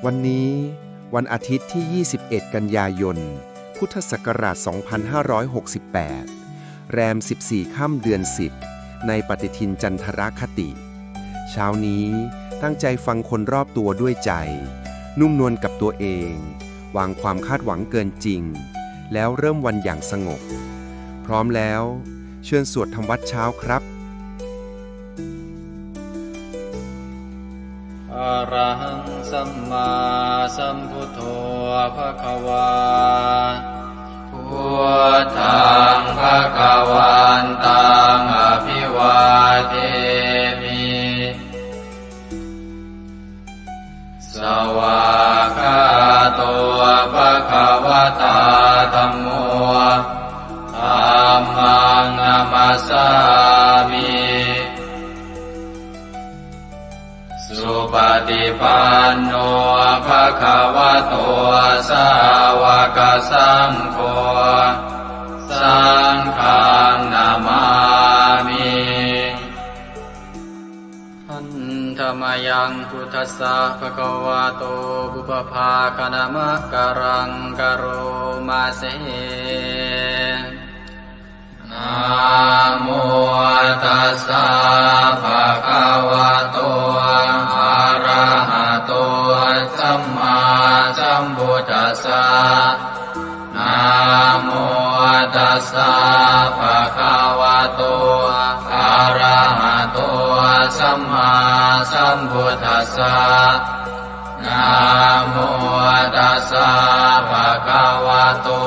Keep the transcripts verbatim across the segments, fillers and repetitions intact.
วันนี้วันอาทิตย์ที่ ยี่สิบเอ็ด กันยายน พุทธศักราช สองพันห้าร้อยหกสิบแปด แรม สิบสี่ ค่ำเดือน สิบ ในปฏิทินจันทรคติ เช้านี้ตั้งใจฟังคนรอบตัวด้วยใจ นุ่มนวลกับตัวเอง วางความคาดหวังเกินจริง แล้วเริ่มวันอย่างสงบ พร้อมแล้ว เชิญสวดทำวัตรเช้าครับ Arahaṃ sammāsambuddho bhagavā. Buddhaṃ bhagavantaṃ abhivādemi. Svākkhāto bhagavatā dhammo. Dhammaṃ namassāmi. Supaṭipanno bhagavato sāvakasaṅgho. Saṅghaṃ namāmi. Handa mayaṃ buddhassa bhagavato pubbabhāganamakāraṃ karoma se. Namo tassa bhagavato arahato sammāsambuddhassa. Namo tassa bhagavato arahato sammāsambuddhassa. Namo tassa bhagavato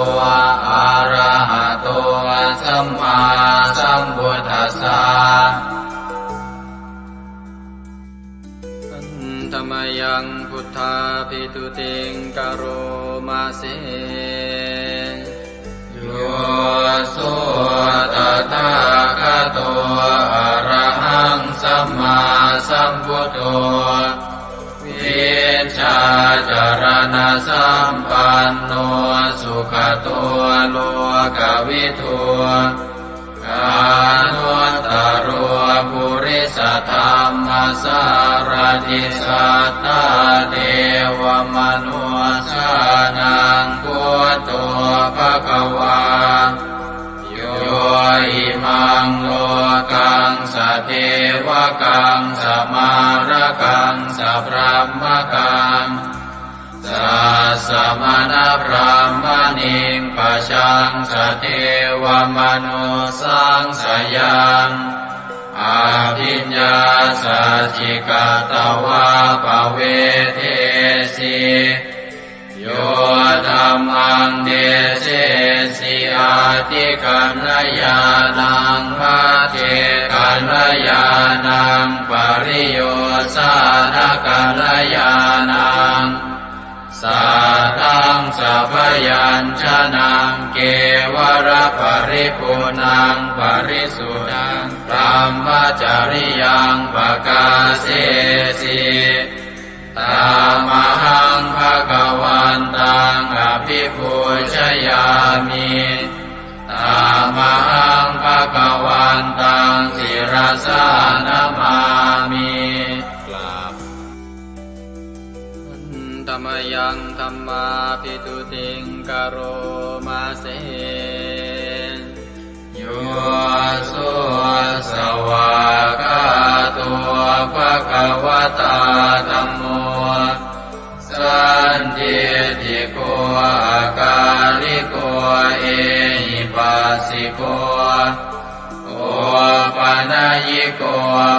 arahato sammāsambuddhassa. Handa mayaṃ buddhābhistutiṃ karoma se. Yo so tathāgato arahaṃ sammāsambuddho, vijjācaraṇasampanno sugato lokavidū, anuttaro purisadammasārathi satthā devamanussānaṃ buddho bhagavā. Yo imaṃ lokaṃ sadevakaṃ samārakaṃ sabrahmakaṃ sassamaṇabrāhmaṇiṃ pajaṃ sadevamanussānaṃ sayaṃ abhiññāsacchikatvā pavedesi. Yo dhammaṃ desesi atthikaññāṇaṃ, pacchekakaññāṇaṃ, pariyosānakaññāṇaṃ, sātthaṃ sabyañjanaṃ, kevalaparipuṇṇaṃ parisuddhaṃ brahmacariyaṃ pakāsesi. Tamahaṃ bhagavantaṃ abhipūjayāmi. Tamahaṃ bhagavantaṃ sirasā namāmi. กราบ Handa mayaṃ dhammābhistutiṃ karoma se. Yo so svākkhāto bhagavatā dhammo, sandiṭṭhiko akāliko ehipassiko, opanayiko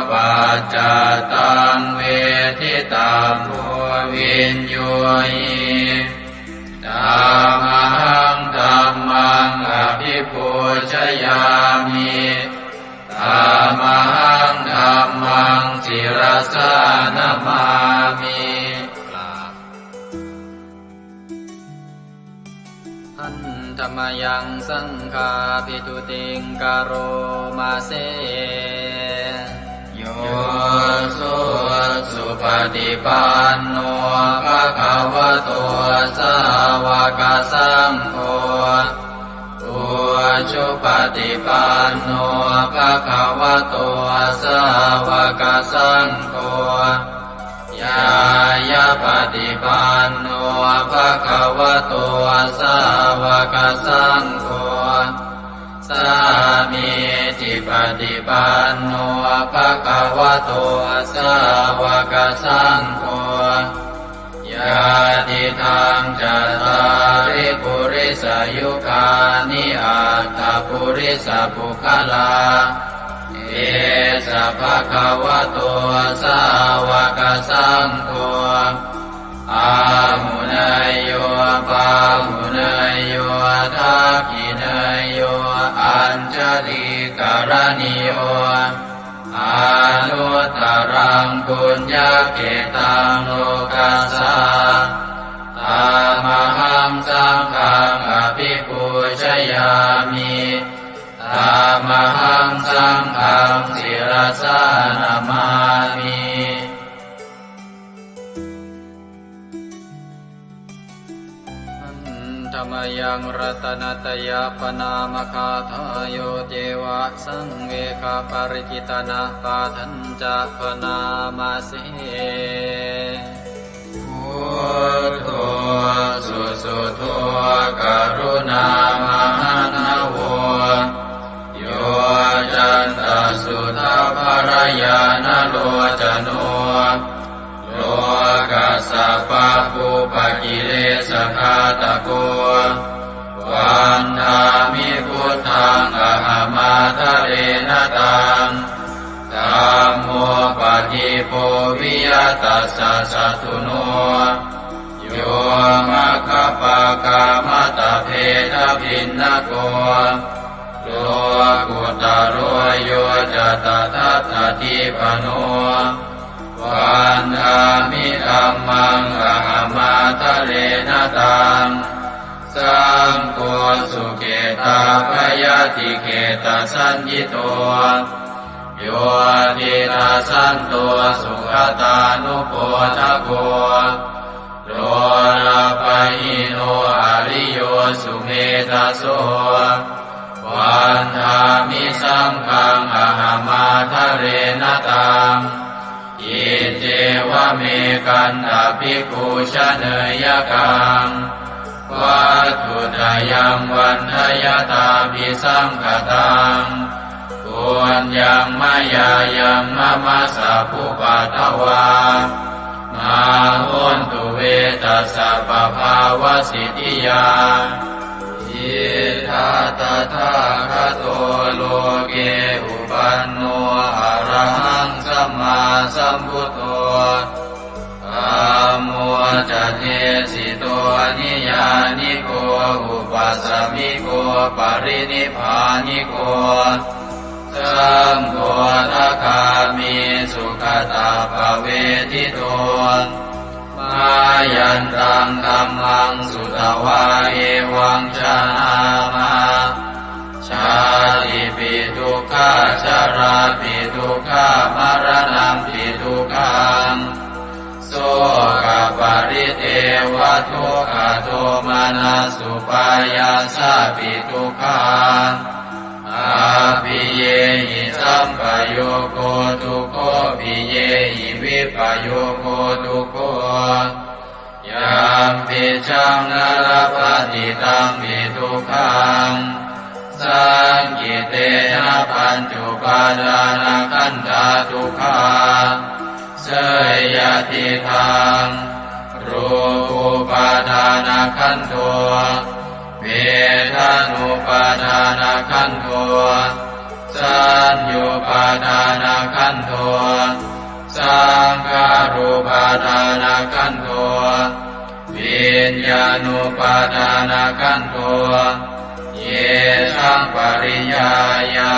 paccattaṃ veditabbo viññūhi. Tamahaṃ dhammaṃ abhipūjayāmi. Tamahaṃ dhammaṃ sirasā namāmi. กราบ Handa mayaṃ saṅghābhistutiṃ karoma se. Yo so supaṭipanno bhagavato sāvakasaṅgho, ujupaṭipanno bhagavato sāvakasaṅgho, ñāyapaṭipanno bhagavato sāvakasaṅgho, sāmīcipaṭipanno bhagavato sāvakasaṅgho, yadidaṃ cattāri purisayugāni aṭṭha purisapuggalā, esa bhagavato sāvakasaṅgho, āhuneyyo pāhuneyyo dakkhiṇeyyo añjalikaraṇīyo, anuttaraṃ puññakkhettaṃ lokassā. Tamahaṃ saṅghaṃ abhipūjayāmi. Tamahaṃ saṅghaṃ sirasā namāmi. Handa mayaṃ ratanattayappaṇāmagāthāyo ceva saṃvegaparikittanapāṭhañca bhaṇāma se. Buddho susuddho karuṇāmahaṇṇavo, yoccantasuddhaparañāṇalocano, lokassa pāpūpakilesaghātako, vandāmi buddhaṃ ahaṃ ādarena taṃ. Dhammo paṭibo viya tassa satthuno, yo maggapākamatabbhedabhinnako, lokuttaro yo ca tadatthadīpano, vandāmi dhammaṃ ahaṃ ādarena taṃ. Saṅgho sukhetappayatikhetasaññito, yo tiṇṇassanto sugatānupodako, lolapahīno ariyo sumedhaso, vandāmi saṅghaṃ ahaṃ ādarena taṃ. Iccevamekaṃ abhipūjaneyyaṃ, vatthuttayaṃ vandayatthābhisaṅkhataṃ. Puññaṃ mayā yaṃ mama sabbupaddavā, mā hontu ve tassa pabhāvasiddhiyā. Idha tathāgato loke uppanno arahaṃ sammāsambuddho, dhammo ca desito niyyāniko upasamiko parinibbāniko, saṅgho sakāmi sugatappavedito, mayantaṃ dhammaṃ sutvā evaṃ janāma, jātipi dukkhā jarāpi dukkhā maraṇampi dukkhaṃ, sokaparidevadukkhadomanassupāyāsāpi dukkhaṃ, appiyehi sampayogo dukkho piyehi vippayogo dukkho, yampicchaṃ na labhati tampi dukkhaṃ, saṅkhittena pañcupādānakkhandhā dukkhā. Seyyathīdaṃ, rūpupādānakkhandho, vedanupādānakkhandho, saññupādānakkhandho, saṅkhārupādānakkhandho, viññāṇupādānakkhandho, yesaṃ pariññāya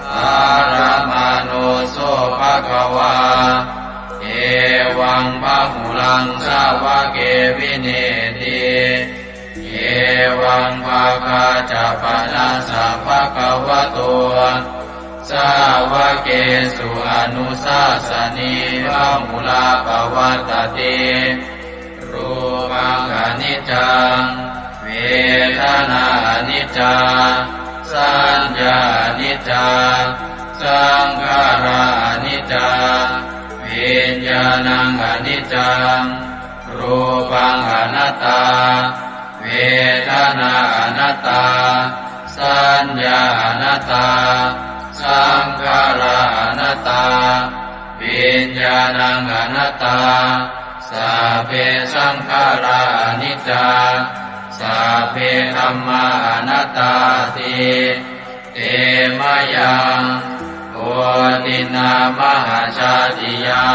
dharamāno so bhagavā, evaṃ bahulaṃ sāvake vineeti, evaṃ bhāgā ca panassa bhagavato sāvakesu anusāsanī bahulā pavattati. Rūpaṃ aniccaṃ, vedanā aniccā, saññā aniccā, Saṅkhārā aniccā, viññāṇaṃ aniccaṃ, rūpaṃ anattā, vedanā anattā, saññā anattā, saṅkhārā anattā, viññāṇaṃ anattā. Sabbe saṅkhārā aniccā, sabbe dhammā anattāti. Te mayaṃ otiṇṇā mahāsāsiyā,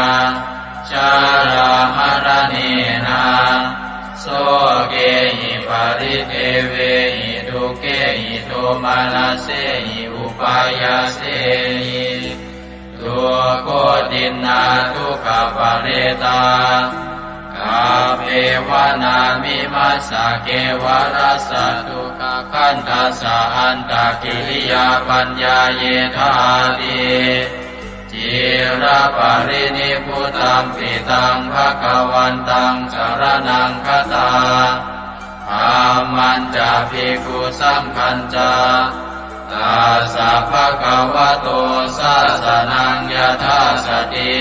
jarāmaraṇena, sokehi paridevehi, dukkhehi domanassehi upāyāsehi. Dukkhotiṇṇā dukkhaparetā, kappeva nāmimassa kevalassa dukkhakhandhassa antakiriyā paññāyethāti. Ciraparinibbutampi taṃ bhagavantaṃ saraṇaṃ gatā, dhammañca bhikkhusaṅghañca, tassa bhagavato sāsanaṃ yathā sati,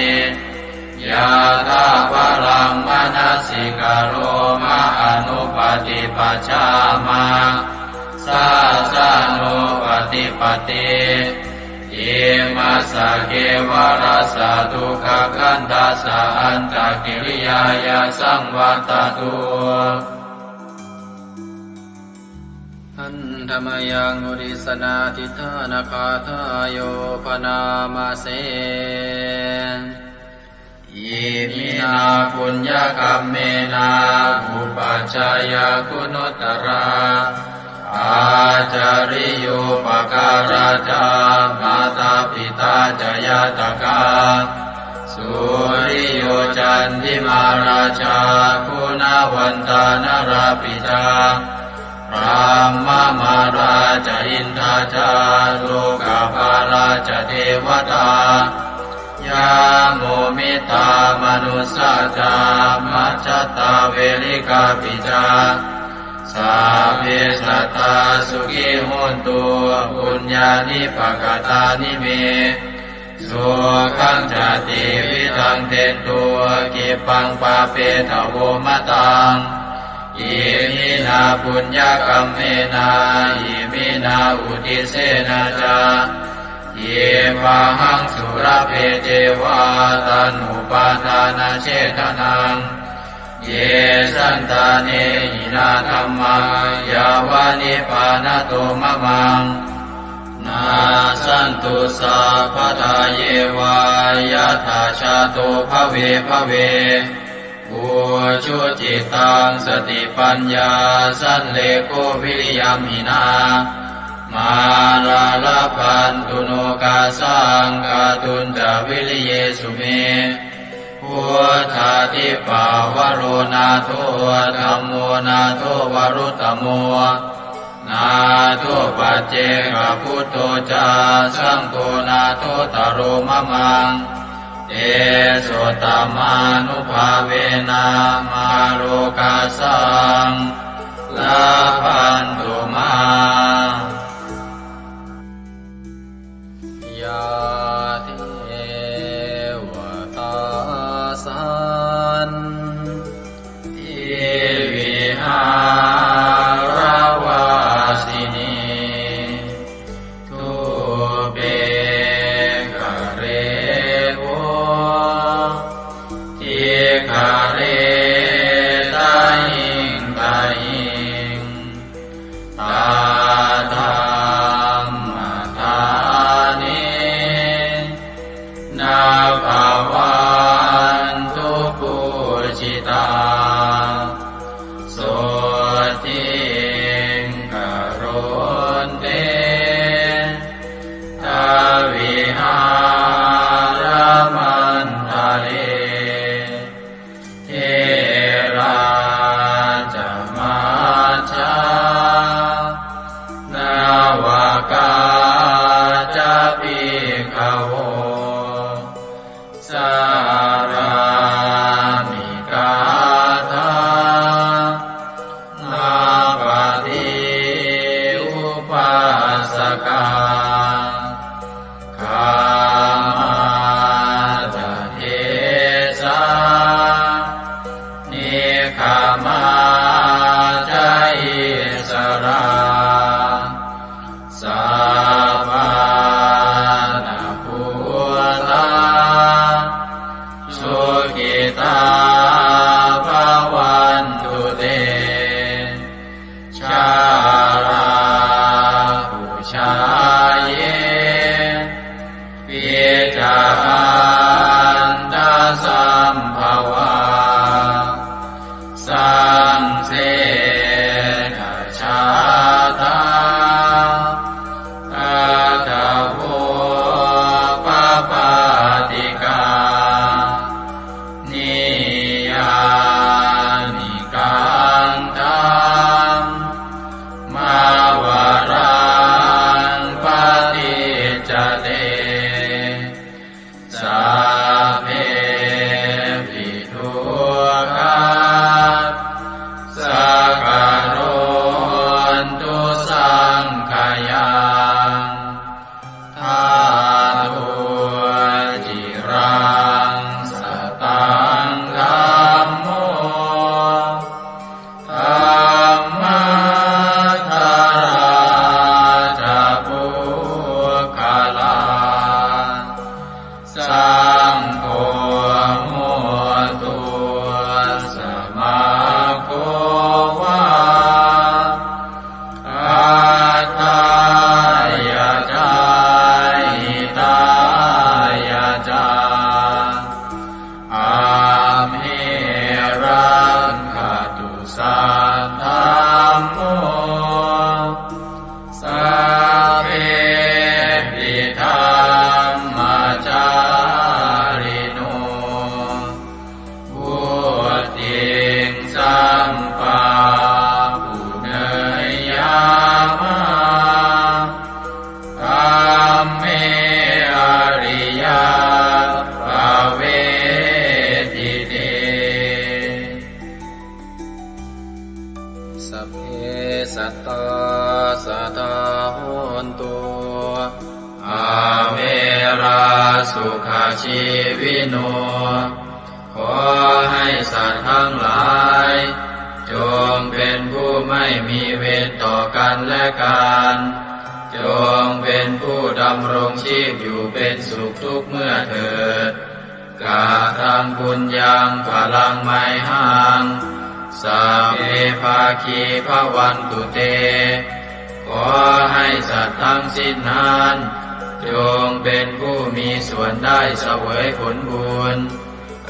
yathābalaṃ manasikaroma anuppaṭipajjhāma, sāsanūpaṭipatti. Imassa kevalassa dukkhakhandhassa antakiriyāya saṃvattatu. Handa mayaṃ uddissanādhiṭṭhānagāthāyo bhaṇāma se. Iminā puññakammena upajjhāyā guṇuttarā, ācariyūpakārā ca mātā pitā ca ñātakā, suriyo candimā rājā guṇavantā narāpi ca, brahmamārā ca indā ca lokapālā ca devatā, yamo mittā manussā ca majjhattā verikāpi ca, sabbe sattā sukhī hontu puññāni pakatāni me. Sukhañca tividhaṃ dentu khippaṃ pāpetha vo mataṃ. Iminā puññakammena iminā uddissena ca khippāhaṃ sulabhe ceva taṇhupādānachedanaṃ. Ye santāne hinā dhammā yāva nibbānato mamaṃ, nassantu sabbadā yeva yattha jāto bhave bhave. Ujucittaṃ satipaññā sallekho viriyamhinā, mārā labhantu nokāsaṃ kātuñca viriyesu me. Buddhādhipavaro nātho, dhammo nātho varuttamo, nātho paccekabuddho ca, saṅgho nāthottaro mamaṃ. Tesottamānubhāvena mārokāsaṃ labhantu mā. Yā devatā santi vihāravāsinī, thūpe ghare bodhighare tahiṃ tahiṃ, tā dhammadānena bhavantu pūjitā. Sotthiṃ karontedha vihāramaṇḍale. Therā ca majjhā navakā ca bhikkhavo, Sukhajīvino ขอให้สัตว์ทั้งหลาย จงเป็นผู้ไม่มีเวรต่อกันและกัน จงเป็นผู้ดำรงชีพอยู่เป็นสุขทุกเมื่อเถิด Kataṃ puññaṃ phalaṃ mayhaṃ, sabbe bhāgī bhavantu te. ขอให้สัตว์ทั้งสิ้นนั้น จงเป็นผู้มีส่วนได้เสวยผลบุญ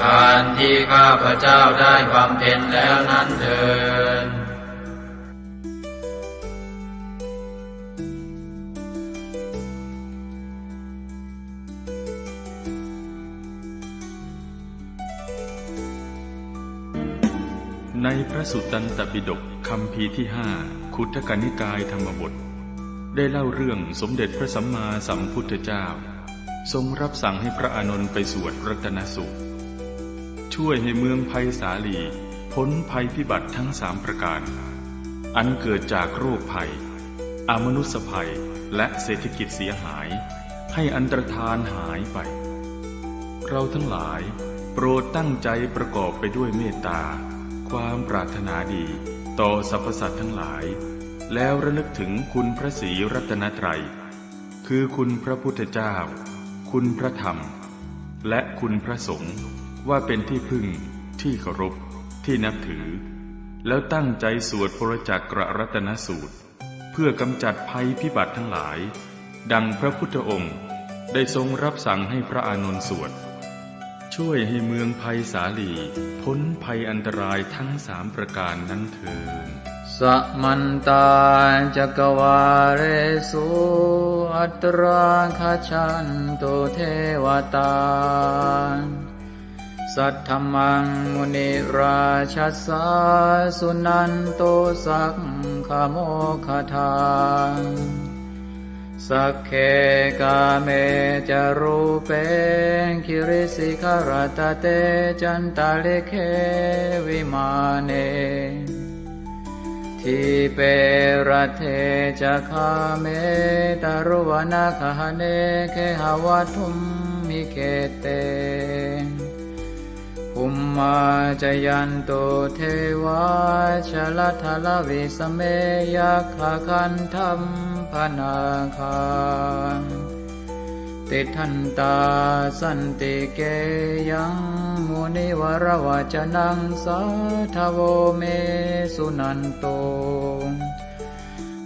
อันที่ข้าพเจ้าได้บำเพ็ญแล้วนั้นเทอญ ในพระสุตตันตปิฎกคัมภีร์ที่ห้า ขุททกนิกายธรรมบท ได้เล่าเรื่องสมเด็จพระสัมมาสัมพุทธเจ้า ทรงรับสั่งให้พระอานนท์ไปสวดรัตนสูตร ช่วยให้เมืองไพศาลีพ้นภัยพิบัติทั้งสามประการ อันเกิดจากโรคภัย อมนุสภัย และเศรษฐกิจเสียหาย ให้อันตรธานหายไป เราทั้งหลายโปรดตั้งใจประกอบไปด้วยเมตตา ความปรารถนาดีต่อสรรพสัตว์ทั้งหลาย แล้วระลึกถึงคุณพระศรีรัตนตรัย คือคุณพระพุทธเจ้า คุณพระธรรม และคุณพระสงฆ์ ว่าเป็นที่พึ่ง ที่เคารพ ที่นับถือ แล้วตั้งใจสวดปรจักกรัตนสูตร เพื่อกำจัดภัยพิบัติทั้งหลาย ดังพระพุทธองค์ได้ทรงรับสั่งให้พระอานนท์สวด ช่วยให้เมืองไพศาลีพ้นภัยอันตรายทั้งสามประการนั้นเทอญ Samantā cakkavāḷesu atrāgacchantu devatā. Saddhammaṃ munirājassa suṇantu saggamokkhadaṃ. Sagge kāme ca rūpe girisikharataṭe cantalikkhe vimāne, dīpe raṭṭhe ca gāme taruvanagahane gehavatthumhi khette, bhummā cāyantu devā jalathalavisame yakkhagandhabbanāgā, tiṭṭhantā santike yaṃ munivaravacanaṃ sādhavo me suṇantu.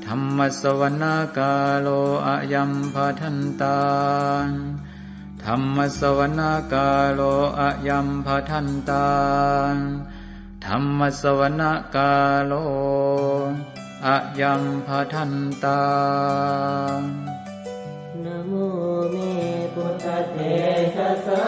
Dhammassavanakālo ayambhadantā. Dhammassavanakālo ayambhadantā. Dhammassavanakālo ayambhadantā. Namo me buddhatejasā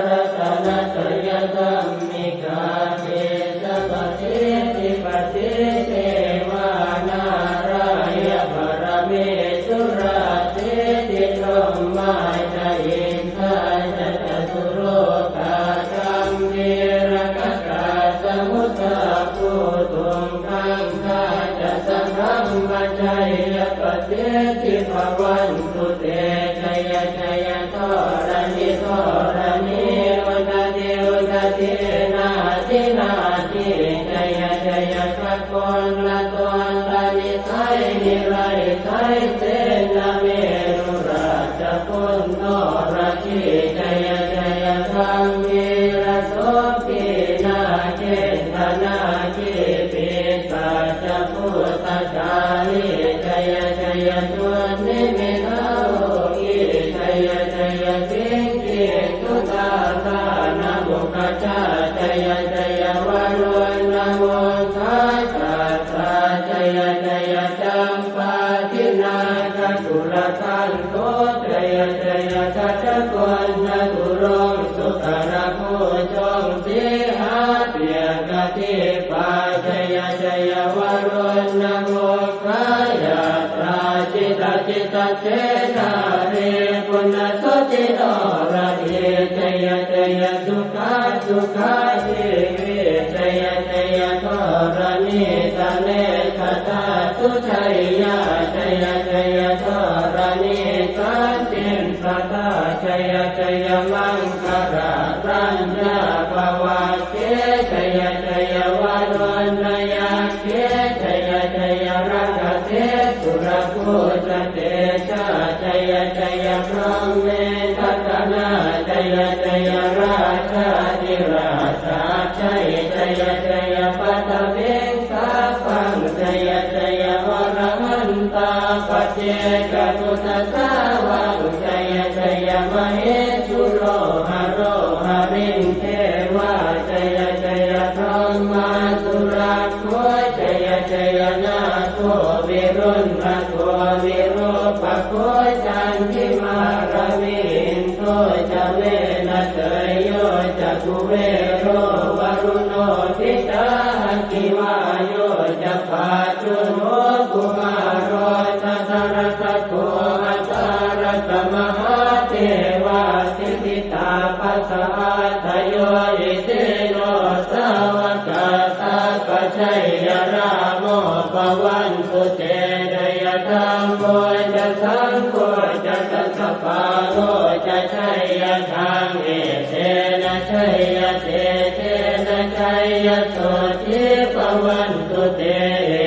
ratanattayadhammikā tejapasiddhi pasīdevā nārāyaparamesurā siddhibrahmā ca indā ca catulokā gambhīrakkhakā samuddā bhūtuṃ gaṅgā ca sabrahmajayapasiddhi bhavantu te. Jaya jaya dharaṇi dharaṇī udadhi udadhī nadi nadī. Jaya jaya gagonlatonlanisai niraisai senamerurājaguṇḍho radhī. Jaya jaya gambhīrasombhī nāgendanāgī pisācabhūtakālī. Jaya jaya dunnimittarogī. Jaya jaya siṅgī sudādānamukhajā. Jaya jaya varuṇṇamukhasātrā. Jaya jaya campādināgakulagantho. Jaya jaya gajagonnaturaṅga sukarabhujaṅga sīhabyagghadīpā. Jaya jaya varuṇṇamukhayātrā jita jita cedārī puna sudhino radī. Jaya jaya sukhā sukhā jīvī. Jaya jaya dharaṇītale sadā sujayyā. Jaya jaya dharaṇī santin sadā. Jaya jaya maṅkarāraññā bhavagge jaya jaya varuṇṇayakkhe jaya jaya rakkhase surabhūjatejā jaya jaya brahmendagaṇā jaya jaya rājādhirājasājjai jaya jaya paṭhaviṃ sabbaṃ jaya jaya arahantā paccekabuddhasāvaṃ jaya jaya mahesuro haro harindevā jaya jaya brahmā surakkho jaya jaya nāgo viruḷhako virūpakkho candimā ravi indo ca venateyyo ca kuvero varuṇopi ca aggi vāyo ca pājuṇho kumāro dhataraṭṭhako aṭṭhārasa mahādevā siddhitāpasaādayo isino sāvakā sabbā jaya rāmo bhavantu te jaya dhammo ca saṅgho ca dasapālo ca jaya dhamme etena jaya tejena jaya sotthī bhavantu te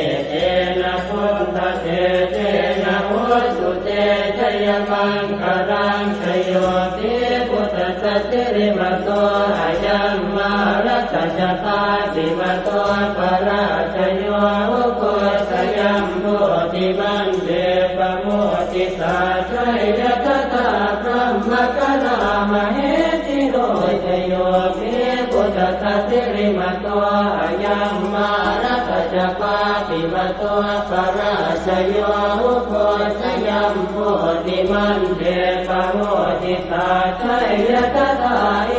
etena buddhatejena hotu te jayamaṅgalaṃ jayo hi buddhassa sirīmato ayaṃ mārassa ca pāpimato parājayo ugghosayuṃ bodhimaṇḍe pamoditā jaya tadā brahmagaṇā mahesino jayo hi buddhassa sirīmato ayaṃ mārassa ca pāpimato parājayo ugghosayuṃ bodhimaṇḍe pamoditā jaya tadā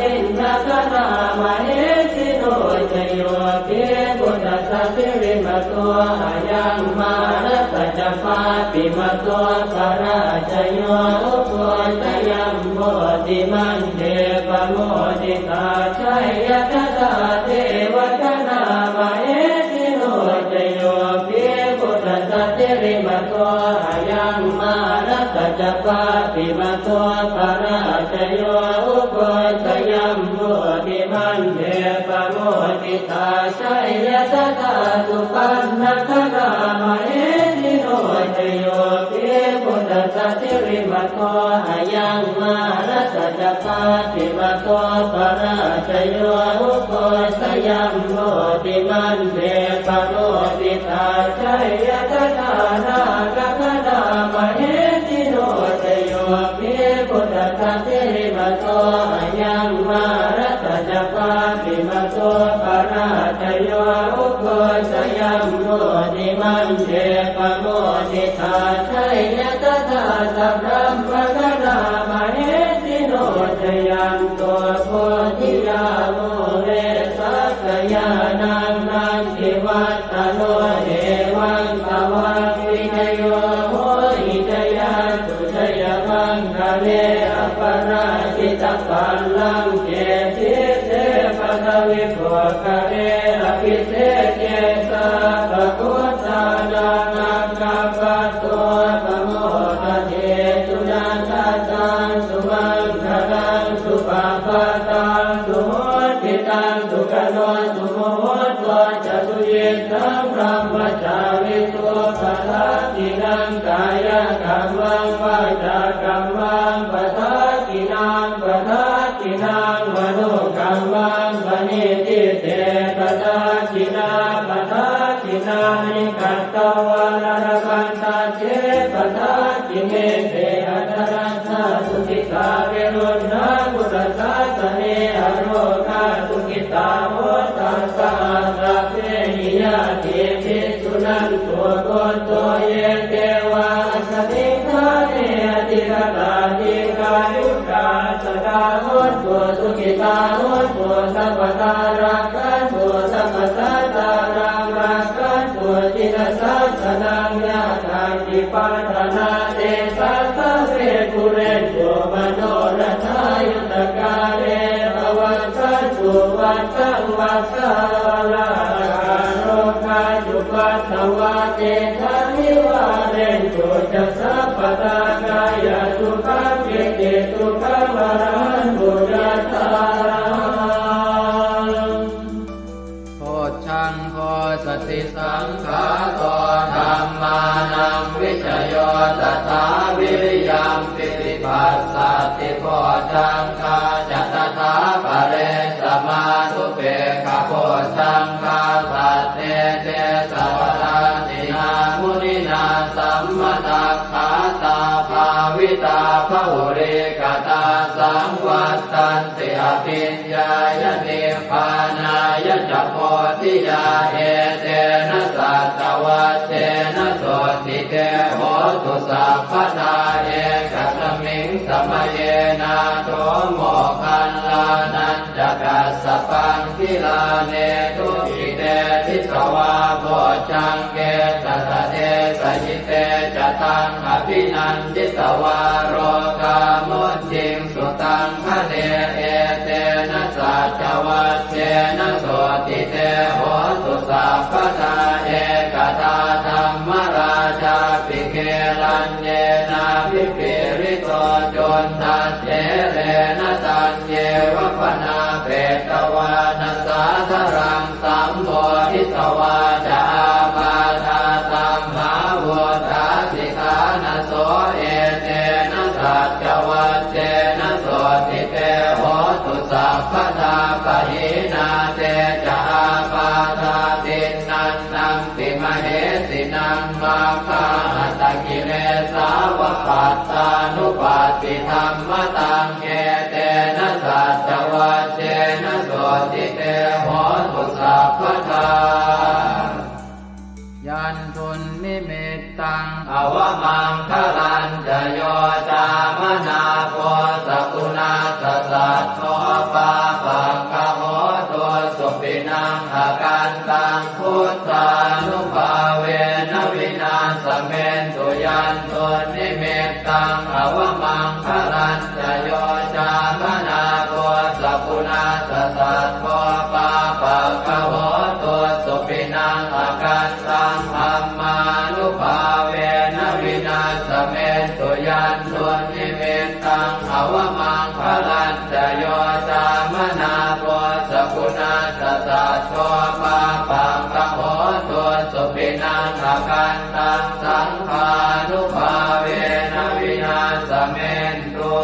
indagaṇā mahesino jayo hi buddhassa sirīmato ayaṃ mārassa ca pāpimato parājayo ugghosayuṃ bodhimaṇḍe pamoditā jaya tadā devagaṇā mahesino jayo hi buddhassa sirīmato ayaṃ mārassa ca pāpimato parājayo ugghosayuṃ bodhimaṇḍe pamoditā jaya tadā supaṇṇagaṇā mahesino jayo hi buddhassa sirīmato ayaṃ mārassa ca pāpimato parājayo ugghosayuṃ bodhimaṇḍe pamoditā jaya tadā nāgagaṇā mahesino jayo hi buddhassa sirīmato ayaṃ mārassa ca pāpimato parājayo ugghosayuṃ bodhimaṇḍe pamoditā jaya tadā sabrahmagaṇā mahesino jayanto bodhiyā mūle sakyānaṃ nandivaḍ ḍhano evaṃ tvaṃ vijayo hohi jayassu jayamaṅgale aparājitapallaṅke sīse paṭhavipokkhare abhiseke sabbabuddhānaṃ aggappatto pamodati. Sunakkhattaṃ sumaṅgalaṃ supabhātaṃ suhuṭṭhitaṃ sukhaṇo sumuhutto ca suyiṭṭhaṃ brahmacārisu padakkhiṇaṃ kāyakammaṃ vācākammaṃ padakkhiṇaṃ padakkhiṇaṃ manokammaṃ paṇidhī te padakkhiṇā padakkhiṇāni katvāna labhantatthe padakkhiṇe. Te atthaladdhā sukhitā viruḷhā buddhasāsane arogā sukhitā hotha saha sabbehi ñātibhi. Suṇantu bhonto ye devā asmiṃ ṭhāne adhigatā dīghāyukā sadā hontu sukhitā hontu sabbadā rakkhantu sabbasattānaṃ rakkhantu jinasāsanaṃ. Yā kāci patthanā tesaṃ sabbe pūrentu manorathā yuttakāle pavassantu vassaṃ vassāvalāhakā. Rogā cupaddavā tesaṃ nivārentu ca sabbadā. Kāyasukhaṃ cittisukhaṃ arahantu Bojjhaṅgo satisaṅkhāto dhammānaṃ vicayo tathā viriyampīti passaddhi bojjhaṅgā ca tathāpare samādhupekkhabojjhaṅgā sattete sabbadassinā muninā sammadakkhātā bhāvitā bahulīkatā saṃvattanti abhiññāya nibbānāya ca bodhiyā etena saccavajjena sotthi te hotu sabbadā. Ekasmiṃ samaye nātho moggallānañca kassapaṃ gilāne dukkhite disvā bojjhaṅge satta desayi te ca taṃ abhinanditvā rogā mucciṃsu taṃ khaṇe etena saccavajjena sotthi te hotu sabbadā. Ekadā dhammarājāpi gelaññenābhipīḷito cundattherena taññeva bhaṇāpetvāna sādaraṃ sammoditvā ca ābādhā tamhā vuṭṭhāsi ṭhānaso etena saccavajjena sotthi te hotu sabbadā. Pahīnā te ca ābādhā tiṇṇannampi mahesinaṃ maggāhatakilesāva pattānuppattidhammataṃ etena saccavajjena sotthi te hotu sabbadā. Yandunnimittaṃ avamaṅgalañca yo cāmanāpo sakuṇassa saddo pāpaggaho dussupinaṃ akantaṃ buddhānubhāvena vināsamentu. Yandunnimittaṃ avamaṅgalañca yo cāmanāpo sakuṇassa saddo pāpaggaho dussupinaṃ akantaṃ dhammānubhāvena vināsamentu. Yandunnimittaṃ avamaṅgalañca yo cāmanāpo sakuṇassa saddo pāpaggaho dussupinaṃ akantaṃ saṅghānubhāvena vināsamentu.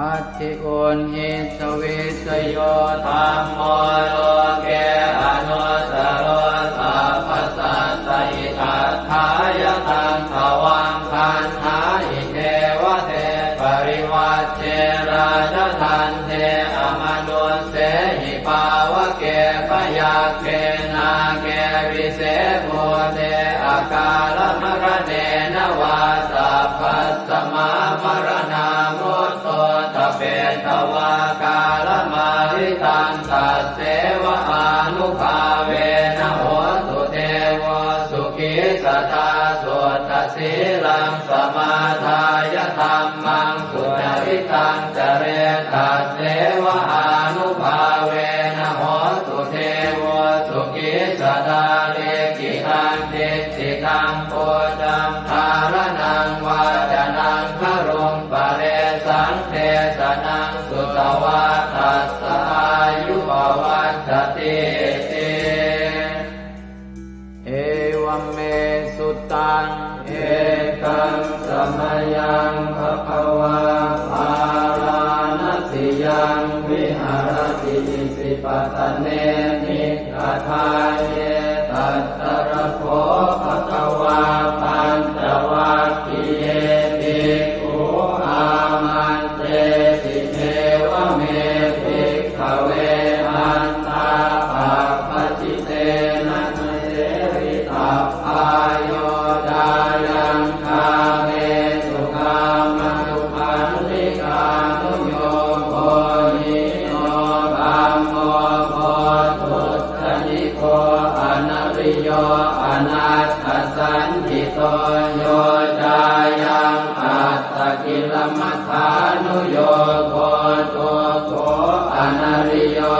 Atthi uṇhissa vijayo dhammo loke anuttaro sabbasattahitatthāya taṃ tvaṃ vandāhi devate. Parivajje rājadaṇḍe amanussehi pāvake byagghe nāge vise bhūte akālamaraṇena vā sabbasmā maraṇā mutto ṭhapetvā kālamāritaṃ tasseva ānubhāvena hotu devo sukhī sadā. Suddhasīlaṃ samādāya dhammaṃ sucaritaṃ care tasseva ānubhāvena hotu devo sukhī sadā. Likkhitaṃ cintitaṃ pūjaṃ dhāraṇaṃ vācanaṃ garuṃ paresaṃ desanaṃ sutvā tassa āyu pavaḍḍhatīti. Evaṃ me sutaṃ. Ekaṃ samayaṃ bhagavā bārāṇasiyaṃ viharati isipatane migadāye. Tatra kho bhagavā pañcavaggiye bhikkhū āmantesi: Evaṃ me bhikkhave antā pabbajitena na sevitabbā. Yo cāyaṃ kāmesu kāmasukhallikānuyogo hīno gammo pothujjaniko anariyo anatthasañhito. Yo cāyaṃ attakilamathānuyogo dukkho anariyo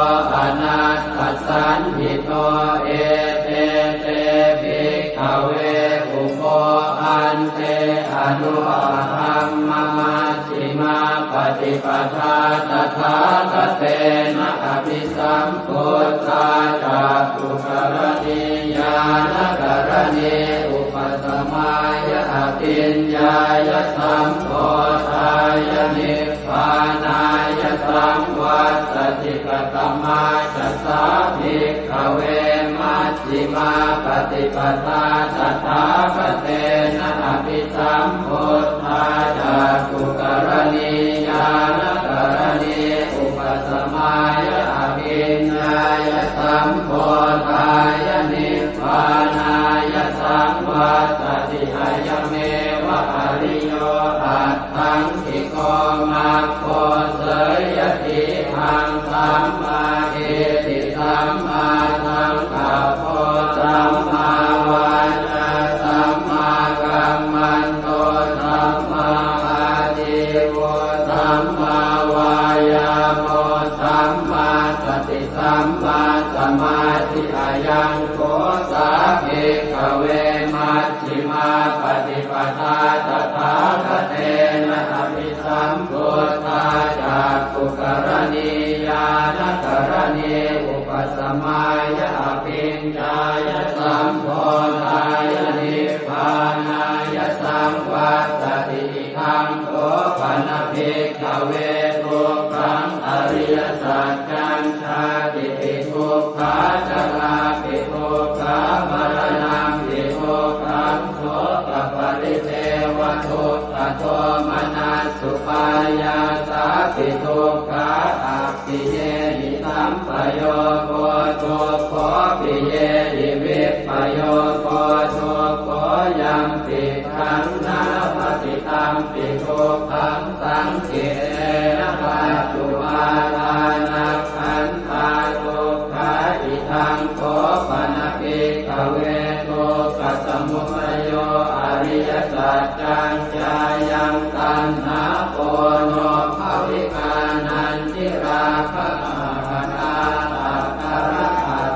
paṭipadā tathāgatena abhisambuddhā cakkhukaraṇī ñāṇakaraṇī upasamāya abhiññāya sambodhāya nibbānāya saṃvattati. Katamā ca sā bhikkhave maj jhimā paṭipadā tathāgatena abhisambuddhā cakkhukaraṇī ñāṇakaraṇī upasamāya abhiññāya sambodhāya nibbānāya saṃvattati. Ayameva ariyo aṭṭhaṅgiko maggo. Seyyathīdaṃ: sammādiṭṭhi sammāsaṅkappo sammāvācā sammākammanto sammāājīvo sammāvāyāmo sammāsati sammāsamādhi. Ayaṃ kho sā bhikkhave majjhimā paṭipadā tathāgatena abhi sambuddhā cakkhukaraṇī ñāṇakaraṇī upasamāya abhiññāya sambodhāya nibbānāya saṃvattati. Idaṃ kho pana bhikkhave dukkhaṃ ariyasaccaṃ. Jātipi dukkhā jarāpi dukkhā maraṇampi dukkhaṃ sokaparidevadukkhadomanassupāyāsāpi dukkhā appiyehi sampayogo dukkho piyehi vippayogo dukkho yampidaṃ na labhati tampi dukkhaṃ saṅkhittena pañcupādānakkhandhā dukkhā. Idaṃ kho pana bhikkhave dukkhasamudayo ariyasaccaṃ. Yāyaṃ taṇhā ponobbhavikā nandirāgasahagatā tatra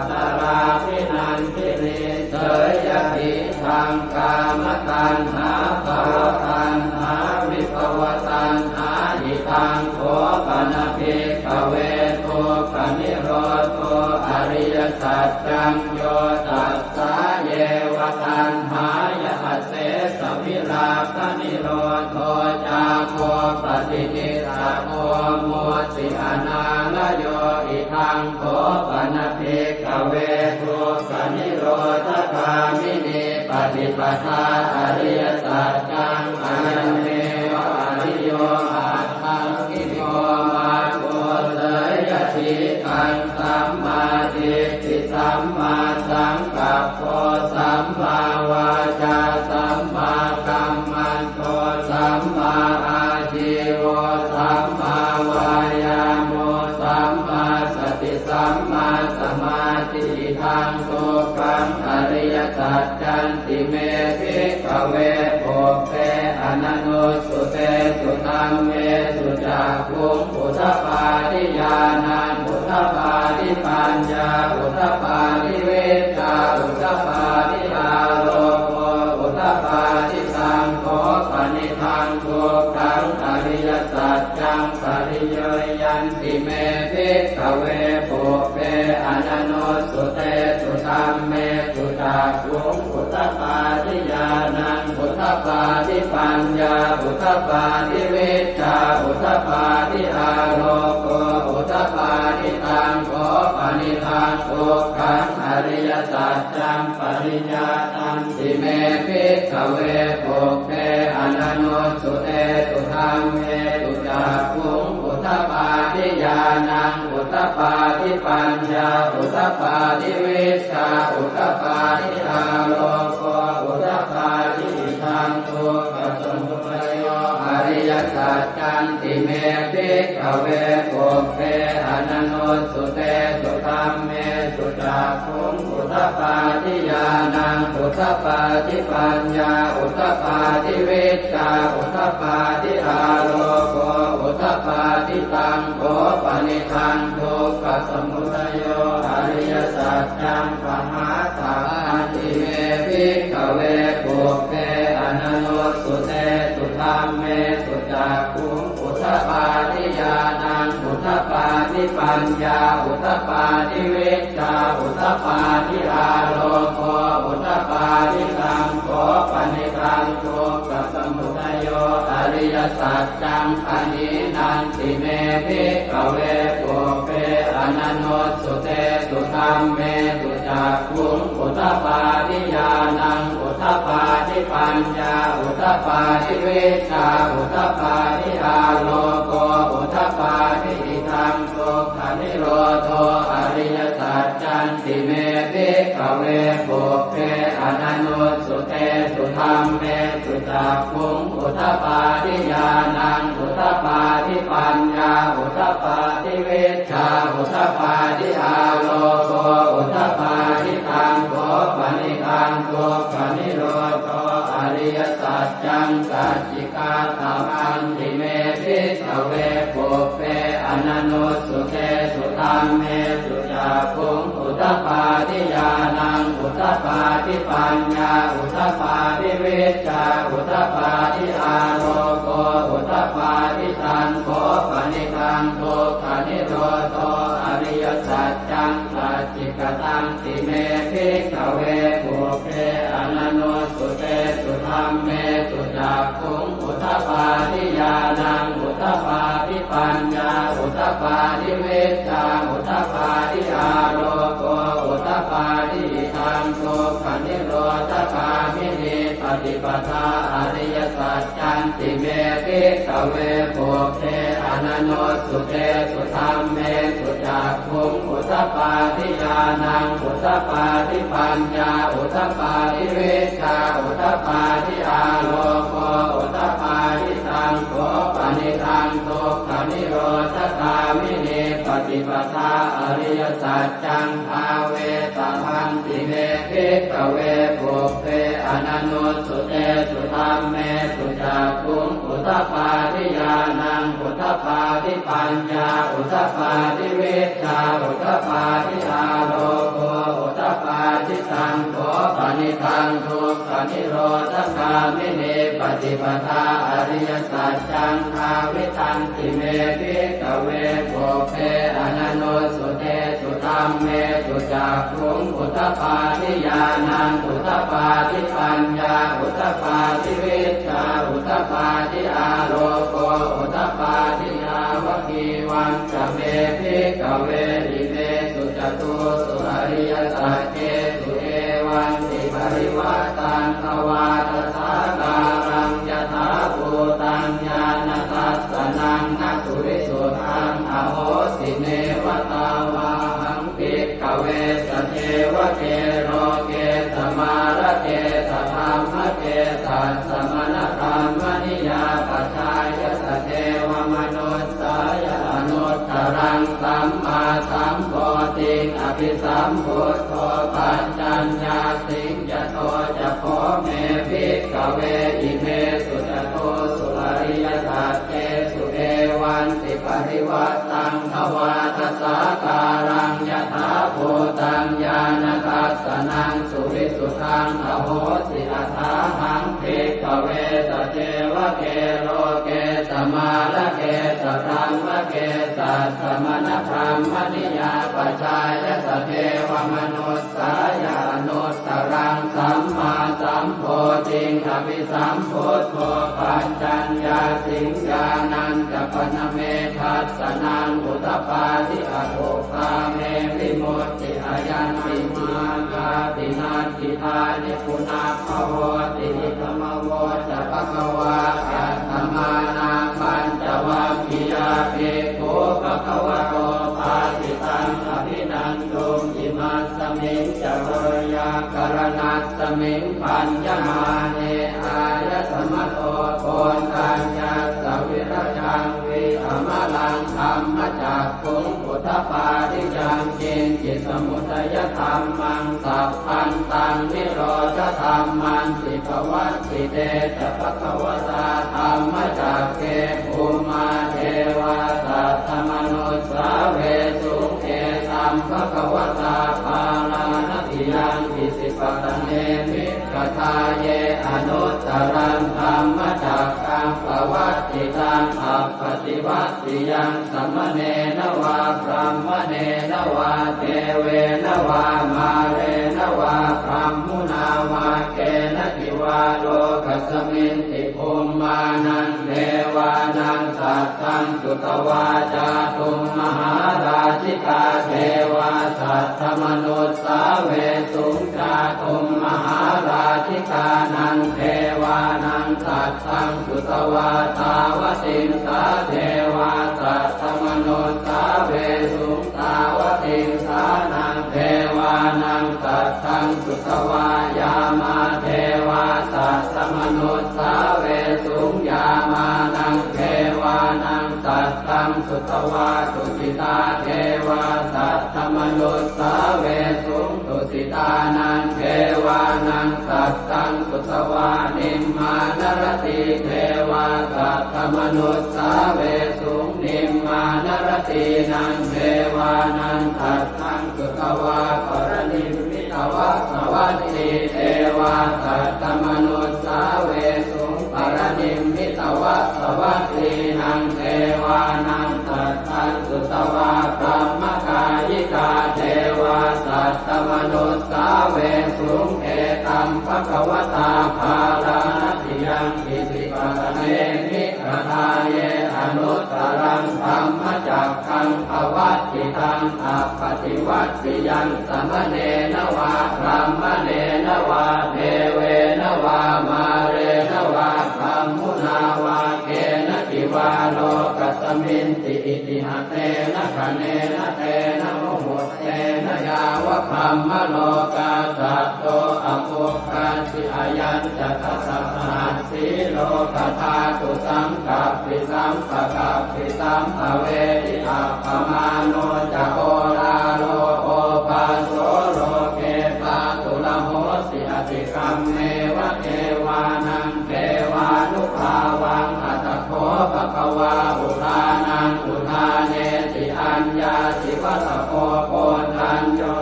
tatrābhinandinī seyyathī daṃ kāmataṇhā bhavataṇhā vibhavataṇhā. Idaṃ kho pana bhikkhave dukkhanirodho ariyasaccaṃ. Yo tassāyeva taṇhāya asesavirāganirodho cāgo paṭinissaggo mutti anālayo. Idaṃ kho pana bhikkhave dukkhanirodhagāminī paṭipadā ariyasaccaṃ. Ayameva ariyo aṭṭhaṅgiko maggo. Seyyathīdaṃ: sammādiṭṭhi sammāsaṅkappo sammāvācā sammākammanto sammāājīvo sammāvāyāmo sammāsati sammāsamādhi. Idaṃ dukkhaṃ ariyasaccanti me bhikkhave pubbe ananussutesu dhammesu cakkhuṃ udapādi ñāṇaṃ udapādi paññā udapādi vijjā udapādi āloko udapādi. Taṃ kho panidaṃ dukkhaṃ ariyasaccaṃ pariññeyyanti me bhikkhave pubbe ananussutesu dhammesu cakkhuṃ udapādi ñāṇaṃ udapādi paññā udapādi vijjā udapādi āloko udapādi. Taṃ kho panidaṃ dukkhaṃ ariyasaccaṃ pariññātanti me bhikkhave pubbe ananussutesu dhammesu cakkhuṃ udapādi ñāṇaṃ udapādi paññā udapādi vijjā udapādi āloko udapādi. Idaṃ dukkhasamudayo ariyasaccanti me bhikkhave pubbe ananussutesu dhammesu cakkhuṃ udapādi ñāṇaṃ udapādi paññā udapādi vijjā udapādi āloko udapādi. Taṃ kho panidaṃ dukkhasamudayo ariyasaccaṃ pahātabbanti me bhikkhave pubbe ananussutesu dhammesu cakkhuṃ udapādi ñāṇaṃ udapādi paññā udapādi vijjā udapādi āloko udapādi taṃ kho panidaṃ dukkhasamudayo ariyasaccaṃ pahīnanti me bhikkhave pubbe ananussutesu dhammesu cakkhuṃ udapādi ñāṇaṃ udapādi paññā udapādi vijjā udapādi āloko udapādi idaṃ dukkhanirodho ariyasaccanti me bhikkhave pubbe ananussutesu dhammesu cakkhuṃ udapādi ñāṇaṃ udapādi paññā udapādi vijjā udapādi āloko udapādi taṃ kho panidaṃ dukkhanirodho ariyasaccaṃ sacchikātamanti me bhikkhave pubbe ananussutesu dhammesu cakkhuṃ udapādi ñāṇaṃ udapādi paññā udapādi vijjā udapādi āloko udapādi taṃ kho panidaṃ dukkhanirodho ariyasaccaṃ sacchikatanti me bhikkhave pubbe ananussutesu dhammesu cakkhuṃ udapādi ñāṇaṃ udapādi paññā udapādi vijjā udapādi āloko udapādi idaṃ dukkhanirodhagāminī paṭipadā ariyasaccanti me bhikkhave pubbe ananussutesu dhammesu cakkhuṃ udapādi ñāṇaṃ udapādi paññā udapādi vijjā udapādi āloko udapādi taṃ kho panidaṃ dukkhanirodhagāminī paṭipadā ariyasaccaṃ bhāvetabbanti me bhikkhave pubbe ananussutesu dhammesu cakkhuṃ udapādi ñāṇaṃ udapādi paññā udapādi vijjā udapādi āloko udapādi taṃ kho panidaṃ dukkhanirodhagāminī paṭipadā ariyasaccaṃ bhāvitanti me bhikkhave pubbe ananussutesu dhammesu cakkhuṃ udapādi ñāṇaṃ udapādi paññā udapādi vijjā udapādi āloko udapādi yāvakīvañca me bhikkhave imesu catūsu ariyasaccesu evantiparivaṭṭaṃ dvādasākāraṃ yathābhūtaṃ ñāṇadassanaṃ na suvisuddhaṃ ahosi neva tāvāhaṃ bhikkhave sadevake loke samārake sadhammake sassamaṇabrāhmaṇiyā pajāya sadevamanussāya anuttaraṃ sammāsambodhiṃ abhisambuddho paccaññāsiṃ. Yato ca kho me bhikkhave imesu catūsu ariyasaccesu evantiparivaṭṭaṃ dvādasākāraṃ yathābhūtaṃ ñāṇadassanaṃ suvisuddhaṃ ahosi athāhaṃ bhikkhave sadevake loke samārake sabrahmake sassamaṇabrāhmaṇiyā pajāya sadevamanussāya anuttaraṃ sammāsambodhiṃ abhisambuddho paccaññāsiṃ. Ñāṇañca pana me dassanaṃ udapādi akuppā me vimutti ayaṃ nibbānāti natthi dāni punabbhavoti. Idamavoca bhagavā. Attamanā pañcavaggiyā bhikkhū bhagavato bhāsitaṃ abhinanduṃ. Imasmiñca veyyākaraṇasmiṃ bhaññamāne āyasmato koṇḍaññassa virajaṃ vītamalaṃ dhammacakkhuṃ udapādi yaṅkiñci samudayadhammaṃ sabbantaṃ nirodhadhammanti. Pavattite ca bhagavatā dhammacakke bhummā devā saddamanussāvesuṃ: Etaṃ bhagavatā Bārāṇasiyaṃ Isipatane Migadāye anuttaraṃ dhammacakkaṃ pavattitaṃ taṃ appaṭivattiyaṃ samaṇena vā brāhmaṇena vā devena vā mārena vā brahmunā vā kenaci vā lokasminti bhummānaṃ devānaṃ saddaṃ sutvā cātummahārājikā devā saddamanussāvesuṃ. Cātummahārājikānaṃ devānaṃ saddaṃ sutvā tāvatiṃsā devā saddamanussāvesuṃ. Tāvatiṃsānaṃ devānaṃ saddaṃ sutvā yāmā devā saddamanussāvesuṃ. Yāmānaṃ devānaṃ saddaṃ sutvā tusitā devā saddamanussāvesuṃ. Tusitānaṃ devānaṃ saddaṃ sutvā nimmānaratī devā saddamanussāvesuṃ. Nimmānaratīnaṃ devānaṃ saddaṃ sutvā paranimmitavasavatī devā saddamanussāvesuṃ. Paranimmitavasavattīnaṃ devānaṃ saddaṃ sutvā brahmakāyikā devā saddamanussāvesuṃ. Etaṃ bhagavatā bārāṇasiyaṃ isipatane migadāye anuttaraṃ dhammacakkaṃ pavattitaṃ appaṭivattiyaṃ samaṇena vā brāhmaṇena vā devena vā mārena vā brahmunā vā kenaci vā lokasminti. Itiha tena khaṇena tena muhuttena yāva brahmalokā saddo abbhuggacchi. Ayañca dasasahassī lokadhātu saṅkappi sampakappi sampavedhi. Appamāṇo ca oḷāro obhāso loke pāturahosi atikkammeva devānaṃ devānubhāvaṃ. Atha kho bhagavā udānaṃ udānesi: Aññāsi vata bho Koṇḍañño,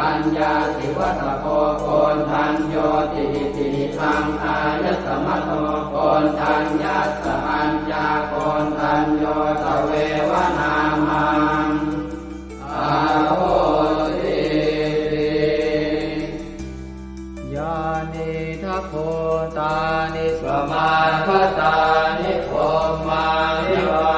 aññāsi vata bho Koṇḍaññoti. Itihidaṃ āyasmato Koṇḍaññassa aññākoṇḍañño tveva nāmaṃ ahosīti. Yānīdha bhūtāni samāgatāni bhummāni vā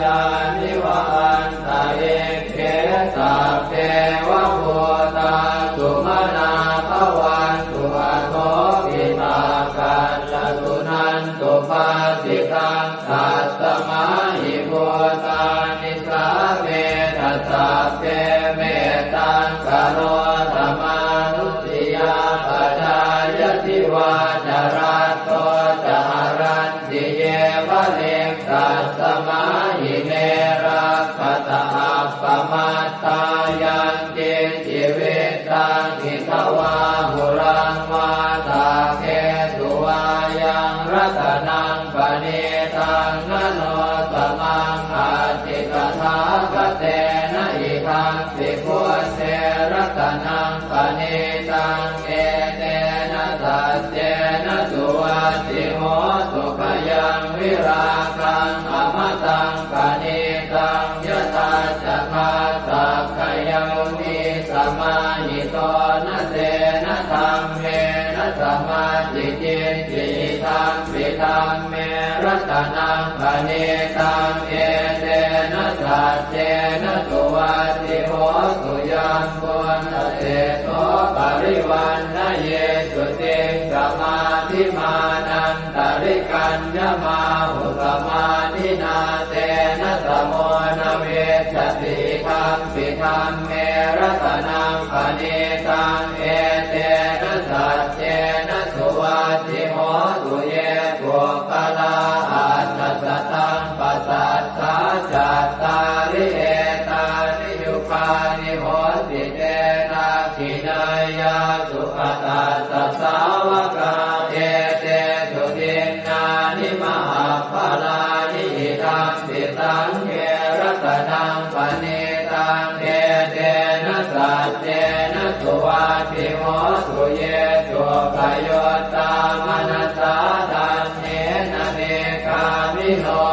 yāni va antalikkhe, sabbeva bhūtā sumanā bhavantu, athopi sakkacca suṇantu bhāsitaṃ. Tasmā hi bhūtā nisāmetha sabbe, mettaṃ karotha mānusiyā pajāya, divā ca ratto ca haranti ye baliṃ, tasmā hi ne rakkhatha appamattā. Yaṃ kiñci vittaṃ idha vā huraṃ vā, saggesu vā yaṃ ratanaṃ paṇītaṃ, na no samaṃ atthi tathāgatena, idampi buddhe ratanaṃ paṇītaṃ, etena saccena suvatthi hotu. Khayaṃ virāgaṃ amataṃ paṇītaṃ, yadajjhagā sakyamunī samāhito, na tena dhammena samatthi kiñci, idampi dhamme ratanaṃ paṇītaṃ, etena saccena suvatthi hotu. Yambuddhaseṭṭho parivaṇṇayī suciṃ, samādhimānan tarikaññamāhu, samādhinā tena samo na vijjati, idampi dhamme ratanaṃ paṇītaṃ, etena saccena suvatthi hotu. Ye puggalā aṭṭha sataṃ pasatthā, cattāri etāni yugāni honti, te dakkhiṇeyyā sugatassa sāvakā, etesu dinnāni mahapphalāni, idampi saṅghe ratanaṃ paṇītaṃ, etena saccena suvatthi hotu. Ye suppayuttā manasā daḷhena, nikkāmino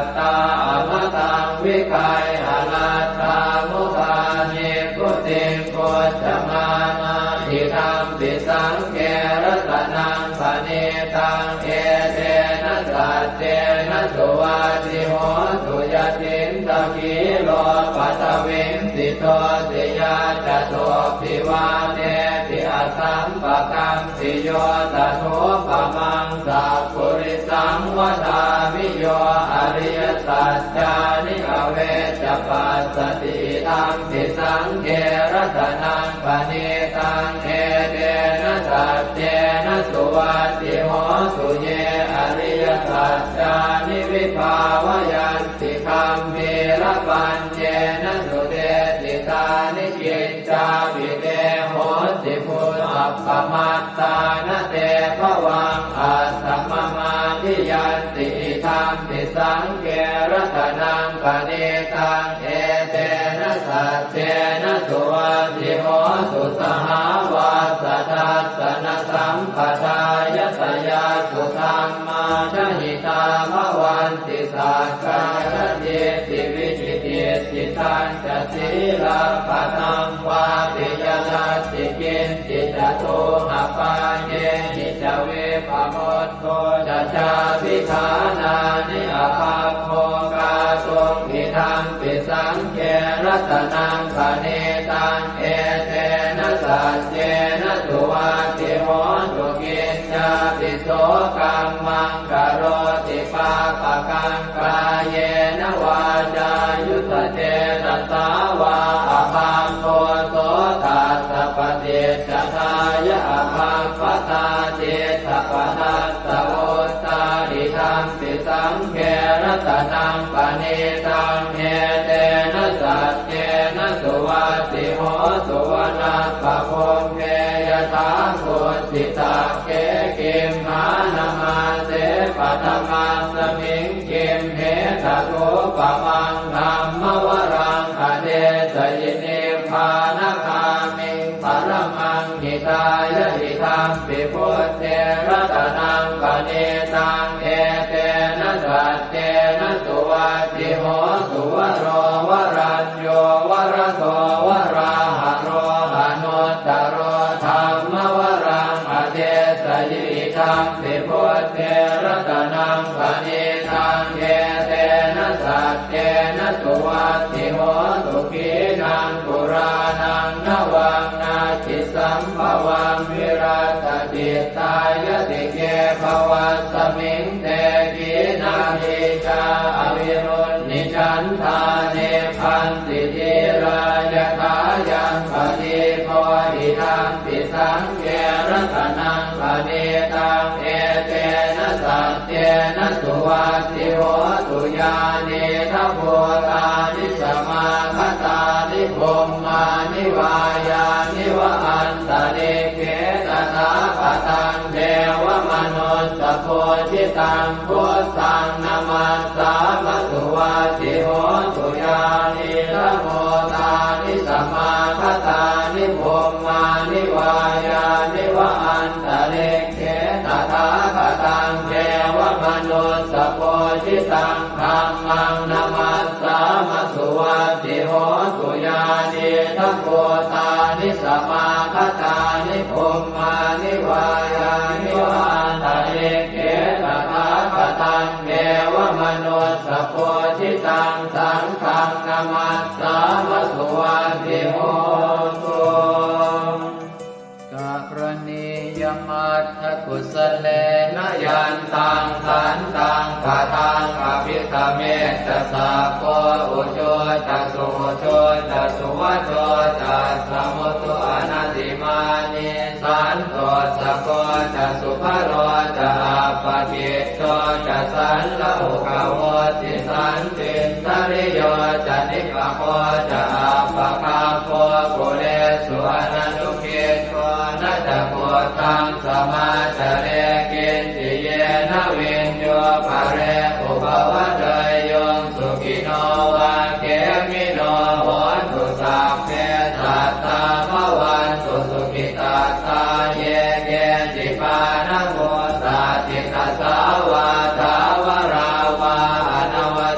Amataṃ vigayha laddhā mudhā nibbutiṃ bhuñjamānā, idampi saṅghe ratanaṃ paṇītaṃ, etena saccena suvatthi hotu. Yathīndakhīlo paṭhaviṃ sito siyā, catubbhi vātebhi asampakampiyo, tathūpamaṃ sappurisaṃ vadāmi, yo ariyasaccāni avecca passati, idampi saṅghe ratanaṃ paṇītaṃ, etena saccena suvatthi hotu. Ye ariyasaccāni vibhāvayanti, gambhīrapaññena sudesitāni, kiccāpi te honti bhu- appamattāna, te bhavaṃ atthamamādiyanti, idampi saṅghe ratanaṃ paṇītaṃ, etena saccena suvatthi hotu. Sahāvassa-dassanasambhadāya tayassu dhammā jahitā bhavanti, sakkāyadiṭṭhi vicikicchitañca, sīlabbataṃ vāpi yadatthi kiñci, catūhapāyehi ca vippamuttā ca, cābhiṭhānāni abhabbo kātuṃ, idampi saṅghe ratanaṃ paṇītaṃ, etena saccena suvatthi hotu. Kiñcāpi so kammaṃ karoti pāpakaṃ, kāyena vācāyuda cetasā vā, abhabbo so tassa paṭicca dāya, abhabbatā cittapadassavutā, idampi saṅghe ratanaṃ paṇītaṃ, etena saccena suvatthi hotu. Vanappagumbe yathā kukkhitakkhē, gimhānamāse paṭhamasmiṃ gimhe, tathūpamaṃ dhammavaraṃ adesayi, nibbānagāmiṃ paramaṃ hitāya, idampi buddhe ratanaṃ paṇītaṃ, etena saccena suvatthi hotu. Varo varañño varado varāharo, anuttaro dhammavaraṃ adesayi, idampi buddhe ratanaṃ paṇītaṃ, etena saccena suvatthi hotu. Khīṇaṃ purāṇaṃ navaṃ natthi sambhavaṃ, virattacittāyatike bhavasmiṃ, te khīṇabījā avirūḷhichandā, nibbanti dhīrā yathāyampadīpo, idampi saṅghe ratanaṃ paṇītaṃ, etena saccena suvatthi hotu. Yānīdha bhūtāni samāgatāni, bhummāni vā yāni va antalikkhe, tathāgataṃ devamanussapūjitaṃ, buddhaṃ namassāma suvatthi hotu. Yānīdha bhūtāni samāgatāni, bhummāni vā yāni va antalikkhe, tathāgataṃ devamanussapūjitaṃ, dhammaṃ namassāma suvatthi hotu. Yānīdha bhūtāni samāgatāni, bhummāni vā yāni va antalikkhe, tathāgataṃ devamanussapūjitaṃ, saṅghaṃ namassāma suvatthi hotu. Karaṇīyamatthakusalena yantaṃ santaṃ padaṃ abhisamecca, sakko ujū ca suhujū ca suvaco cassa mudu anatimānī, santussako ca subharo ca appakicco ca sallahukavutti, santindriyo ca nipako ca appagabbho kulesu ananu giddho. Na ca khuddaṃ samācare kiñci yena viññū pare upavadeyyuṃ. Sukhino vā khemino hontu sabbe sattā bhavantu sukhitattā. Ye keci pāṇabhūtatthi tasā vā thāvarā vā anava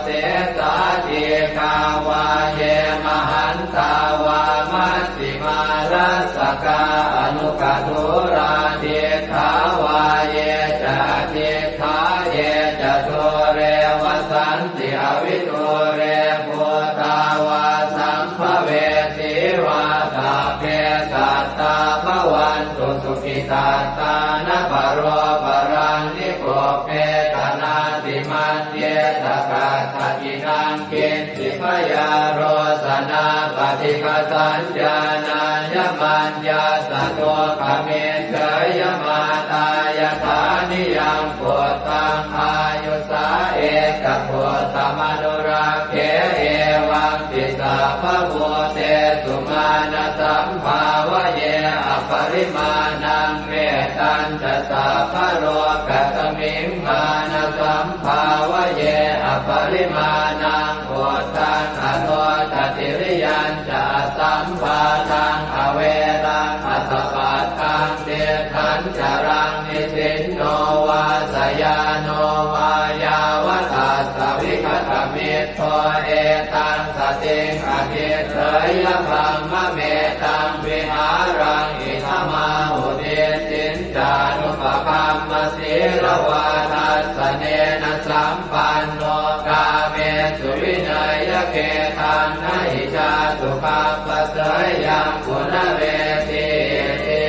vidūre bhūtā vā sambhavesī vā, sabbe sattā bhavantu sukhitattā. Na paro paraṃ nikubbetha, nātimaññetha katthaci naṃ kiñ ci. Byārosanā paṭighasaññā, nāññamaññassa dukkhamiccheyya. Mātā yathā niyaṃ puttaṃ, āyusā ekaputtamanurakkhe, evampi sabbabhūtesu, mānasambhāvaye aparimāṇaṃ. Mettañca sabbalokasmiṃ, mānasambhāvaye aparimāṇaṃ, uddhaṃ adho ca tiriyañca, asambādhaṃ averaṃ asapattaṃ. Tiṭṭhañcaraṃ nisinno vā, sayāno vā yāvatassa vigatamiddho, etaṃ satiṃ adhiṭṭheyya, brahmametaṃ vihāraṃ idhamāhu. Diṭṭhiñcānupagamma sīlavā dassanena sampanno, kāmesu vineyya gedhaṃ, na hi jātu gabbhaseyyaṃ punaretīti.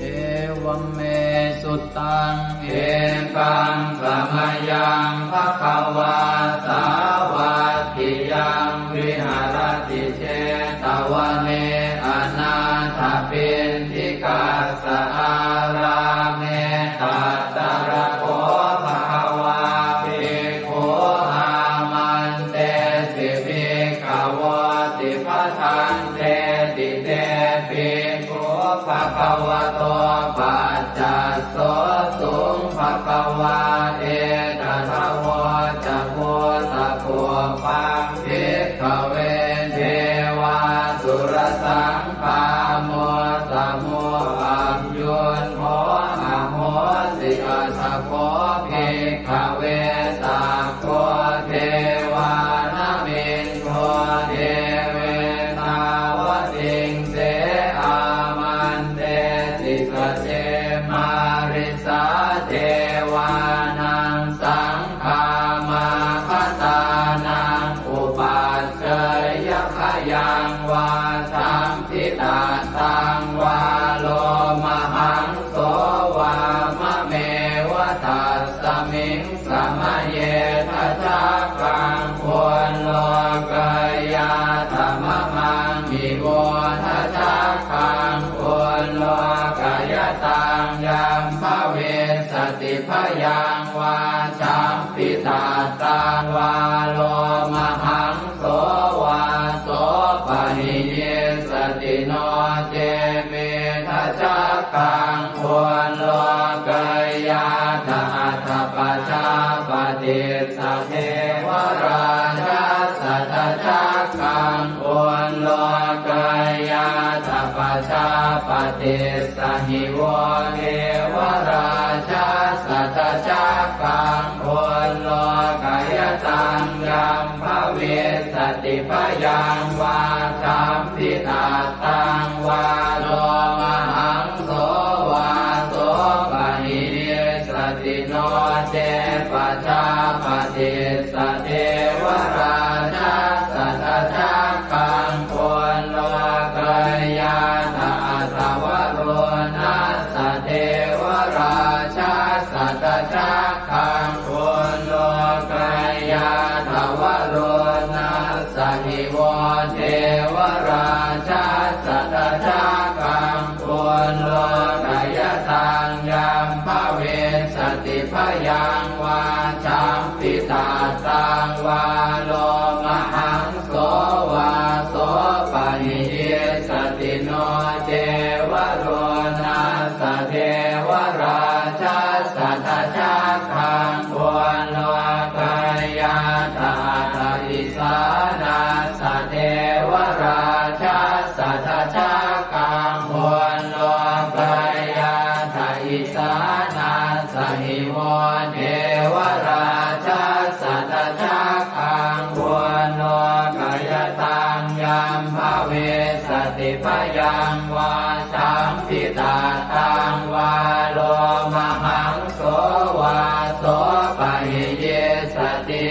Evaṃ me sutaṃ. Ekaṃ samayaṃ bhagavā sāvatthiyaṃ viharati jetavane anāthapiṇḍikassa ārāme. Tatra kho bhagavā bhikkhū āmantesi bhikkhavoti. Bhadanteti te bhikkhū bhagavato paccassosuṃ. Bhagavā etadavoca. Bhūtapubbaṃ bhikkhave devāsurasaṅgāmo, samūham yutthō ahosi. Atha kho bhikkhave sakko devānamindo devetāvatiṃse āmantesi. Sace mārisā devānaṃ saṅgāmā bhadānaṃ upajjheyya, bhayaṃ vā sampittattaṃ vā lomahaṃso vā mameva tasmiṃ samaye. Dhajaggaṃ ullokayātha mamaṃ ivo, dhajaggaṃ ullokayataṃ yaṃ bhavissati bhayaṃ vā sampittattaṃ vā lomahaṃso vā sopahiyissati. No ce me dhajaggaṃ ullokayātha, atha pajāpatissa devarājassa dhajaggaṃ ullokayātha, pajāpatissa hi vo devarājassa dhajaggaṃ ullokayataṃ yaṃ bhavissati bhayaṃ vā sampittattaṃ vā lomahaṃso vā sopahiyissati. No ce pajāpatissa devarājassa dhajaggaṃ ullokayātha, atha varuṇassa devarājassa dhajaggaṃ ullokayātha, varuṇassa hi vo devarājassa dhajaggaṃ ullokayataṃ yaṃ bhavissati bhayaṃ vā sampittattaṃ vā lomahaṃso vā sopahiyissati. No ce varuṇassa devarājassa dhajaggaṃ ullokayātha, atha isāṇassa devarājassa dhajaggaṃ ullokayātha, isāṇassa hi vo devarājassa dhajaggaṃ ullokayataṃ yaṃ bhavissati bhayaṃ vā sampittattaṃ vā lomahaṃso vā sopahiyissati.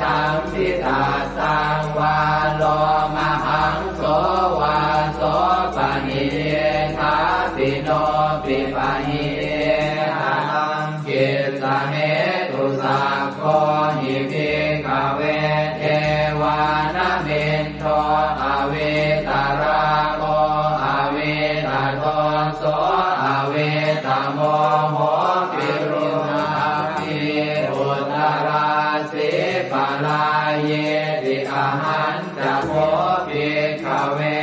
jambitattaṃ vā lomahaṃso vā sopahi iddhāpi nopi pahi iddha taṃ kissa hetu. Sakko hi bhikkhave devānamin do avītarāgo avītadoso avītamoho virūḷhapī uttarāsī parāyīti. Ahañca kho bhikkhave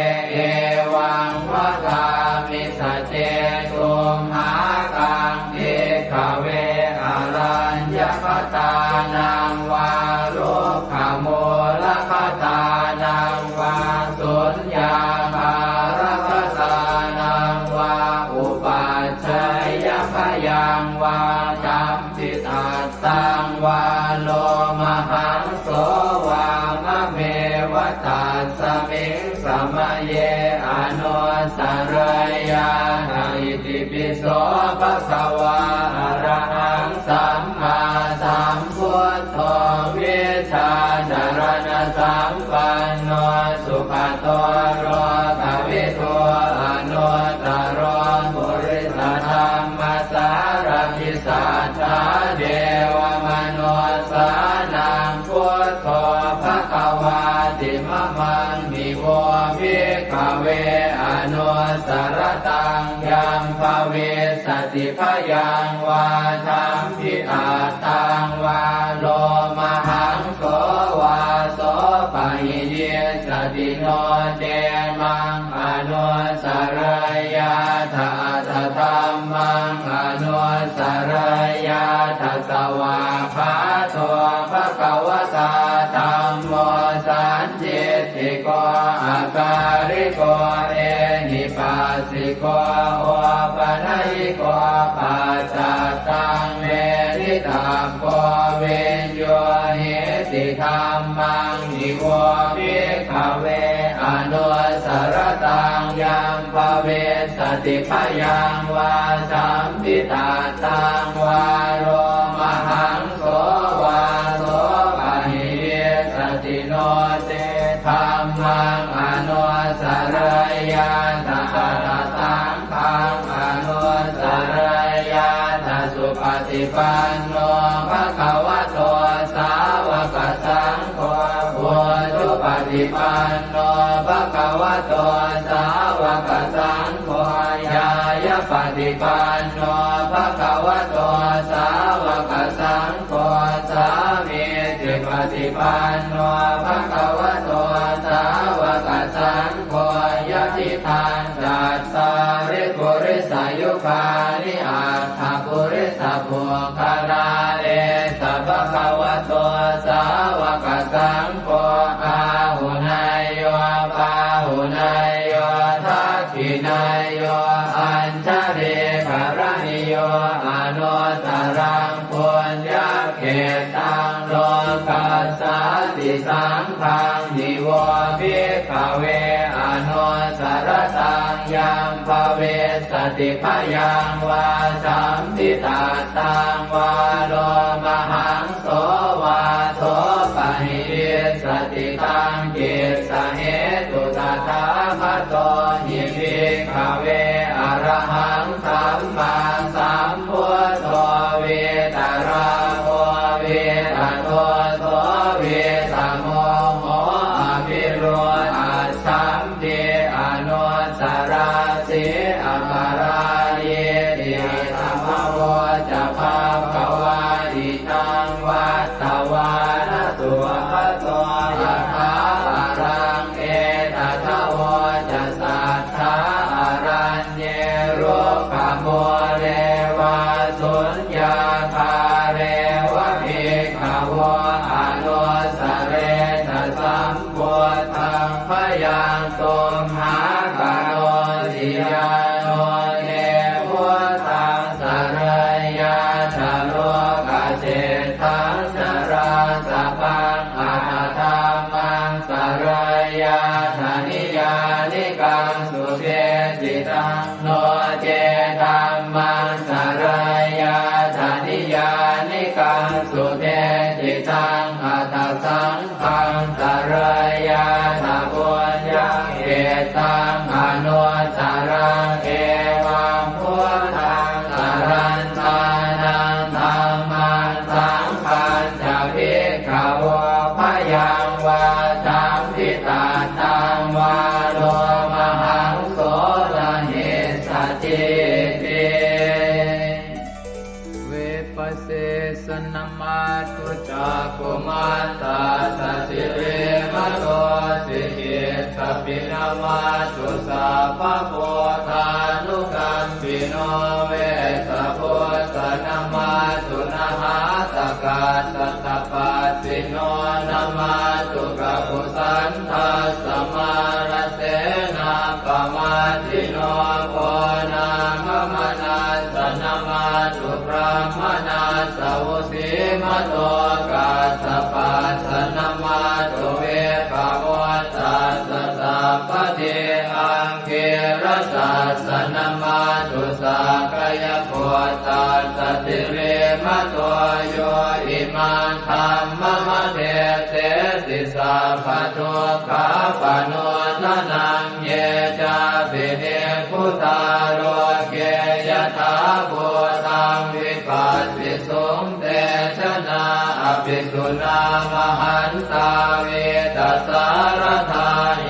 evaṃ vadāmi saccesumhākaṃ bhikkhave araññagatānaṃ vā rukkhamūlagatānaṃ vā suññāgāragatānaṃ vā upajjhāyabhayaṃ vā jambitattaṃ vā lomahaṃso vā mameva tasmiṃ samaye anussarayyātha. Itipi so bhagavā arahaṃ sammāsambuddho vijjācaraṇasampanno sugato lokavidū anuttaro purisadammasārathi satthā devamanussānaṃ buddho bhagavāti. Mamaṃ hi vo bhikkhave anussarattaṃ yaṃ bhavissati bhayaṃ vā jambitattaṃ vā lomahaṃso vā sopahi issati no ce maṃ anussarayyātha atha dhammaṃ anussarayyātha. Svākkhāto bhagavatā dhammo sandiṭṭhiko akāliko ehipassiko opanayiko paccattaṃ veditabbo viññūhīti. Dhammaṃ hi vo bhikkhave anussarattaṃ yaṃ bhavissati bhayaṃ vā jambitattaṃ vā lomahaṃso vā sopahi issati no ce dhammaṃ anussarayyātha atha saṅghaṃ anussarayyātha. Supaṭipanno bhagavato sāvakasaṅgho ujupaṭipanno bhagavato sāvakasaṅgho ñāyapaṭipanno bhagavato sāvakasaṅgho sāmīcipaṭipanno bhagavato sāvakasaṅgho yadidaṃ cattāri purisayugāni aṭṭha purisapuggalā esa bhagavato sāvakasaṅgho āhuneyyo pāhuneyyo dakkhiṇeyyo añjalikaraṇīyo anuttaraṃ puññakkhettaṃ lokassāti. Saṅghaṃ hi vo bhikkhave anussarattaṃ yaṃ bhavissati bhayaṃ vā jambitattaṃ vā lomahaṃso vā sopahi issati taṃ kissa hetu. Tathāgato hi bhikkhave arahaṃ sammāsambuddho vītarāgo vītadoso vītamoho avirūḷhaccham pi anusarāsi aparājīti. Idamavoca bhagavā. Idaṃ vattavāna bhagavato yathābalaṃ etadavoca satthā araññe rukkhamūle vā suññāgāre va bhikkhavo anussarena sam buddhaṃ bhayaṃ tumhākarosi. Yāno te buddhaṃ sarayyātha lokaseṭṭhaṃ narāsabhaṃ atha dhammaṃ sarayyātha niyyānikaṃ sudesitaṃ no ce dhammaṃ sarayyātha niyyānikaṃ sudesitaṃ taṃ anuttaraṃ. Evaṃ buddhaṃ sarantānaṃ dhammaṃ saṅghañca bhikkhavo bhayaṃ vā champi tattaṃ vā lomahaṃso na hessatīti. Vipasīsa namatthu cakkhumantassa sirīmato, sikhīttapi namatthu sabbabuddhānukampino, Vessabhussa namatthu nhātakassa tapassino, namatthu kakusandhassa mārasenappamaddino, Konāgamanassa namatthu brāhmaṇassa vusīmato, Kassapassa namatthu vippamuttassa sabbadhi, Aṅgīrasassa namatthu sakyaputtassa sirīmato, yo imaṃ dhammamadesesi sabbadukkhāpanūdanaṃ. Ye cāpi nibbutā loke yathābhūtaṃ vipassisuṃ, te janā apisuṇā mahantā vītasāradā.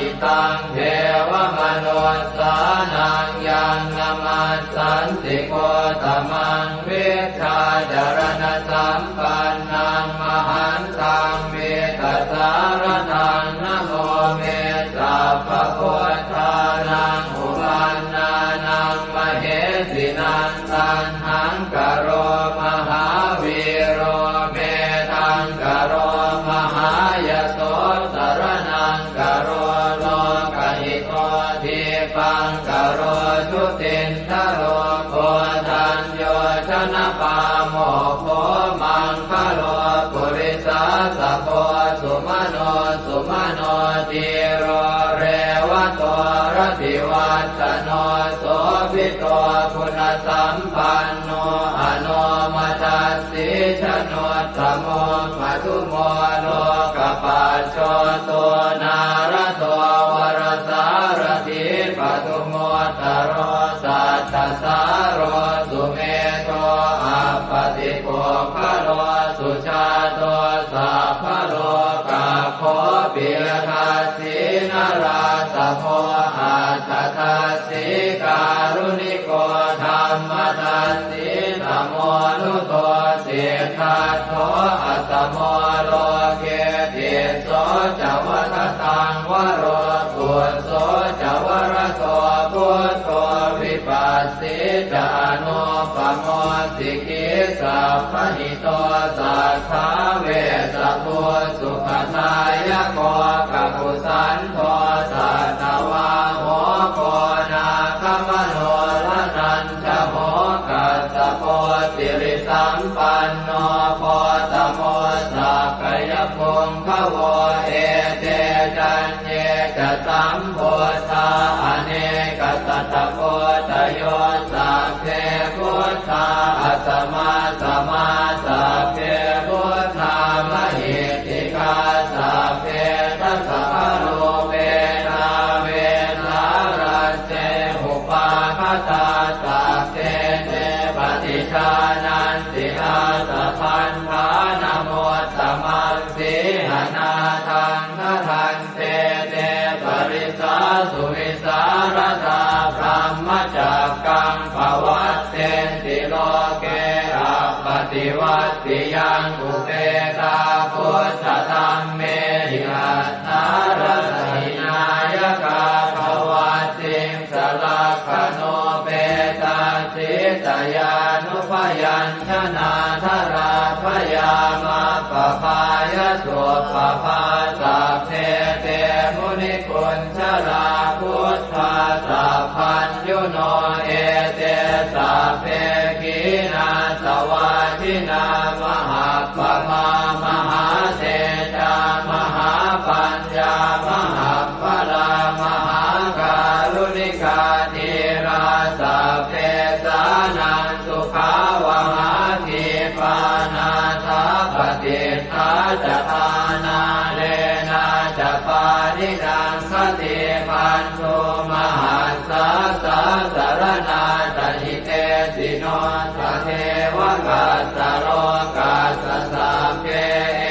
Idaṃ devamanussānaṃ yaṃ namassanti gotamaṃ, vijjācaraṇasampannaṃ mahantaṃ vītasāradaṃ. Namo me sabbabuddhānaṃ uppannānaṃ mahesinaṃ, Taṇhaṅkaro mahāvīro Medhaṅkaro mahāyaso, Saraṇaṅkaro lokahito, Dīpaṅkaro jutindharo, Koṇḍañño janapāmokkho, Maṅgalo purisāsabho, Sumano sumano dhīro, Revato rativaḍḍhano, Sobhito guṇasampanno, Anomadassī januttamo, Madhumo lokapajjoto, Nārado varasārathī, Padumu ttaro sattasāro, Sumedho appaṭipuggalo, Sujāto sabbalokaggo, Piyadassī narāsabho, Atthadassī kāruṇiko, Dhammadassī tamonudo, Siddhattho asamo loke, Tisso ca vadataṃ varo, Phusso ca varado buddho, Vipassī ca anuppamo, Sikhī sabbahito satthā, Vessabhū sukhadāyako, Kakusandho satthavāho, Koṇāgamano raṇañ jaho, Kassapo sirisampanno, Gotamo sakyapuṅgavo. Ete caññe ca sambuddhā, anekasatakoṭayo, Sabbe buddhā asamassamā, Sabbe buddhā mahiddhikā, Sabbe dasabalūpetā, Vesālā te upāgatā, Sabbe te paṭijānanti, Ātabandhanamuttamaṃ. Sīhanāthaṃ gaṇhanti, Te parisā suvisāradā, Brahmacakkaṃ pavattenti loke, Appativattiyaṃ upetā, Buddhadhammehi attarata hinayakā, Dvattiṃsalakkhaṇūpetā, Sītayānubyañjanā, Jalābhayā maggapāya suppabhā, Sabbe te munikuñjalā, Buddhā sabbaññuno. Ete sabbe khīṇāsavā jinā, Mahappaṇṇā mahātejā, Mahāpaññā mahapphalā, Mahākāruṇikā dhīrā, Sabbesānaṃ sukhāvahā. Khipā nāthapaṭiṭṭhā ca, Āṇālēnā ca pāṇinaṃ, Te bandhū mahassāsā saraṇā ca hitesino, sadevakassa lokassa sabbe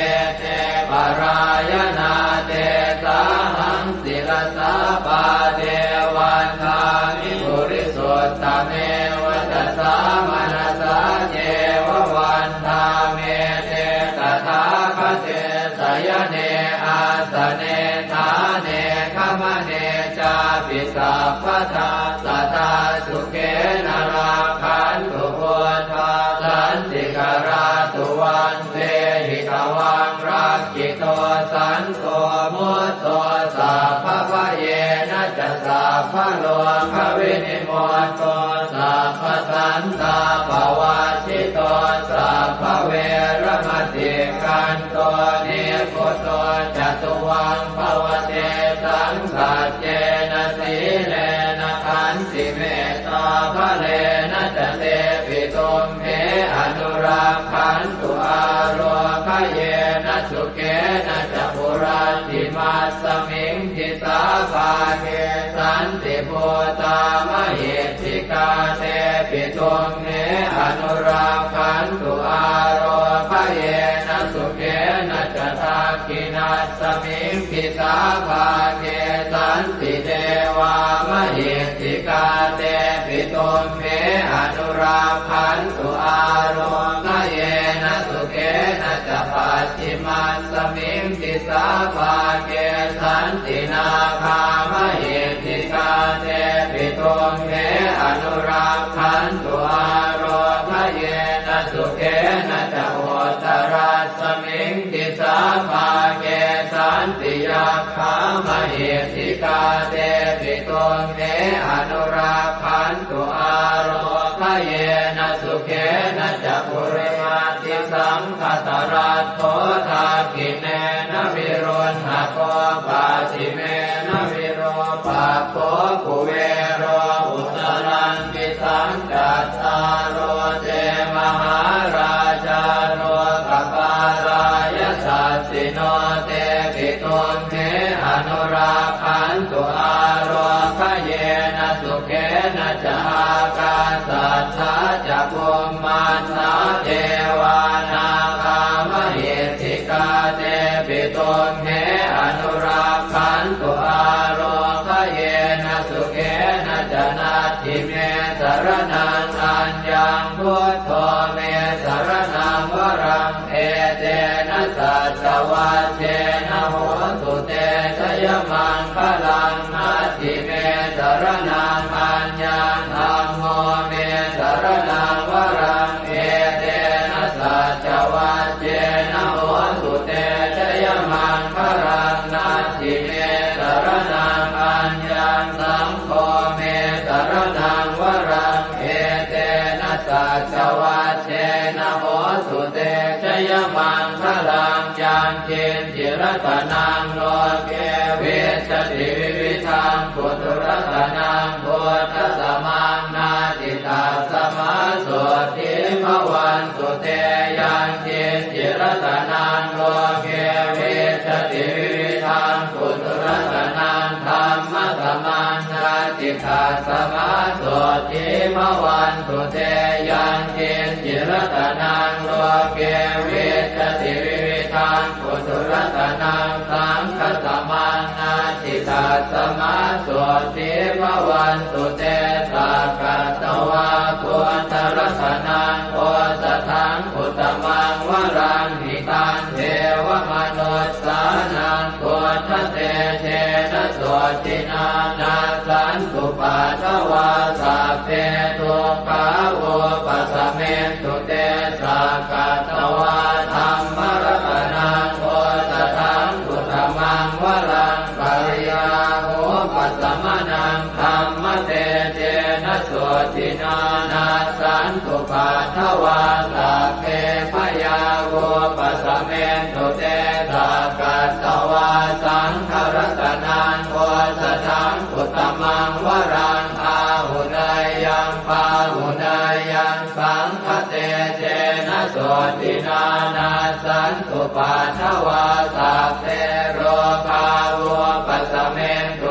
ete parāyanā, tesāhaṃ sirasā pāde vandāmi purisuttame. Vacasā manasā ceva vandāmete tathāgate, sayane āsane ṭhāne gamane cāpi sabbadā, sadā sukhena rakkhantu buddhā santikarā. Tuvaṃ vehi tvaṃ rakkhito santo mutto, sabbabhayena ca sabbarogavinimutto, sabbasantāpavajjito, sabbaveramatikkanto nibbuto ca tuvaṃ bhava. Tesaṃ saccena sīlena khantimettābalena ca, tepi tumhe anurakkhantu ārogyena sukhena ca. Puratthimassa miṃ disābhāge santibhūtā mahiddhikā, tepi tumhe anurakkhantu ārogyena sukhena ca. Dakkhiṇassa miṃ disābhāge santidevā mahiddhikā, tepi tumhe anurakkhantu ārogyena sukhena ca. Pacchimassa miṃ disābhāge santināgā mahiddhikā, tepi tumhe anurakkhantu ārogyena sukhena ca. Uttarassa miṃ disābhāge santiyak khā mahiddhikā, tepi tumhe anurakkhantu ārogyena sukhena ca. Purimaṭṭhisaṅkhasāraddho dakkhiṇena viruḷhako, pacchimena virūpakkho kuvero uttaraṃ disaṃ. Cattāro te mahārājā lokapālā yasassino, tepi tumhe anurakkhantu ārogyena sukhena ca. Ākāsaṭṭhā ca bhummaṭṭhā devā nāgā mahiddhikā, tepi tumhe anurakkhantu ārogyena sukhena ca. Natthi me saraṇaṃ aññaṃ, buddho me saraṇaṃ varaṃ, etena saccavajjena hotu te jayamaṅgalaṃ. Natthi me saraṇaṃ aññaṃ, dhammo me saraṇaṃ varaṃ, etena saccavajjena hotu te jayamaṅgalaṃ. Natthi me saraṇaṃ aññaṃ, saṅgho me saraṇaṃ varaṃ, etena saccavajjena hotu te jayamaṅgalaṃ. Yaṅkiñci ratanaṃ loke vijjati vividhaṃ puthu, ratanaṃ buddhasamaṃ natthi, tasmā sotthī bhavantu te. Yaṅkiñci ratanaṃ loke vijjati vividhaṃ puthu, ratanaṃ dhammasamaṃ natthi, tasmā sotthī bhavantu te. Yaṅkiñci ratanaṃ loke vijjati vividhaṃ puthu, ratanaṃ saṅghasamaṃ natthi, tasmā sotthī bhavantu te. Sakkatvā buddharatanaṃ osathaṃ uttamaṃ varaṃ, hitaṃ devamanussānaṃ buddhatejena sotthinā, nassantupaddavā sabbe dukkhā vūpasamentu te. Sakkatvā dhammaratanaṃ osathaṃ uttamaṃ varaṃ, bhayāvūpasamanaṃ dhammatejena sotthinā, nassantupaddavā sabbe bhayā vūpasamentu te. Sakkatvā saṅgharatanaṃ osathaṃ uttamaṃ varaṃ, āhuneyyaṃ pāhuneyyaṃ saṅghatejena sotthinā, nassantupaddavā sabbe rogā vūpasamentu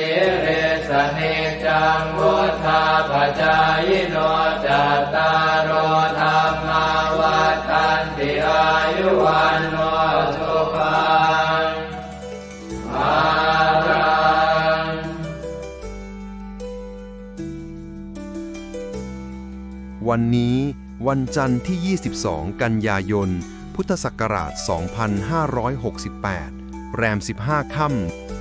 Sirissa niccaṃ vuḍḍhāpacāyino, cattāro dhammā vaḍḍhanti, āyu vaṇṇo sukhaṃ balaṃ. วันนี้วันจันทร์ที่ ยี่สิบสอง กันยายน พุทธศักราช สองพันห้าร้อยหกสิบแปด แรม สิบห้า ค่ำ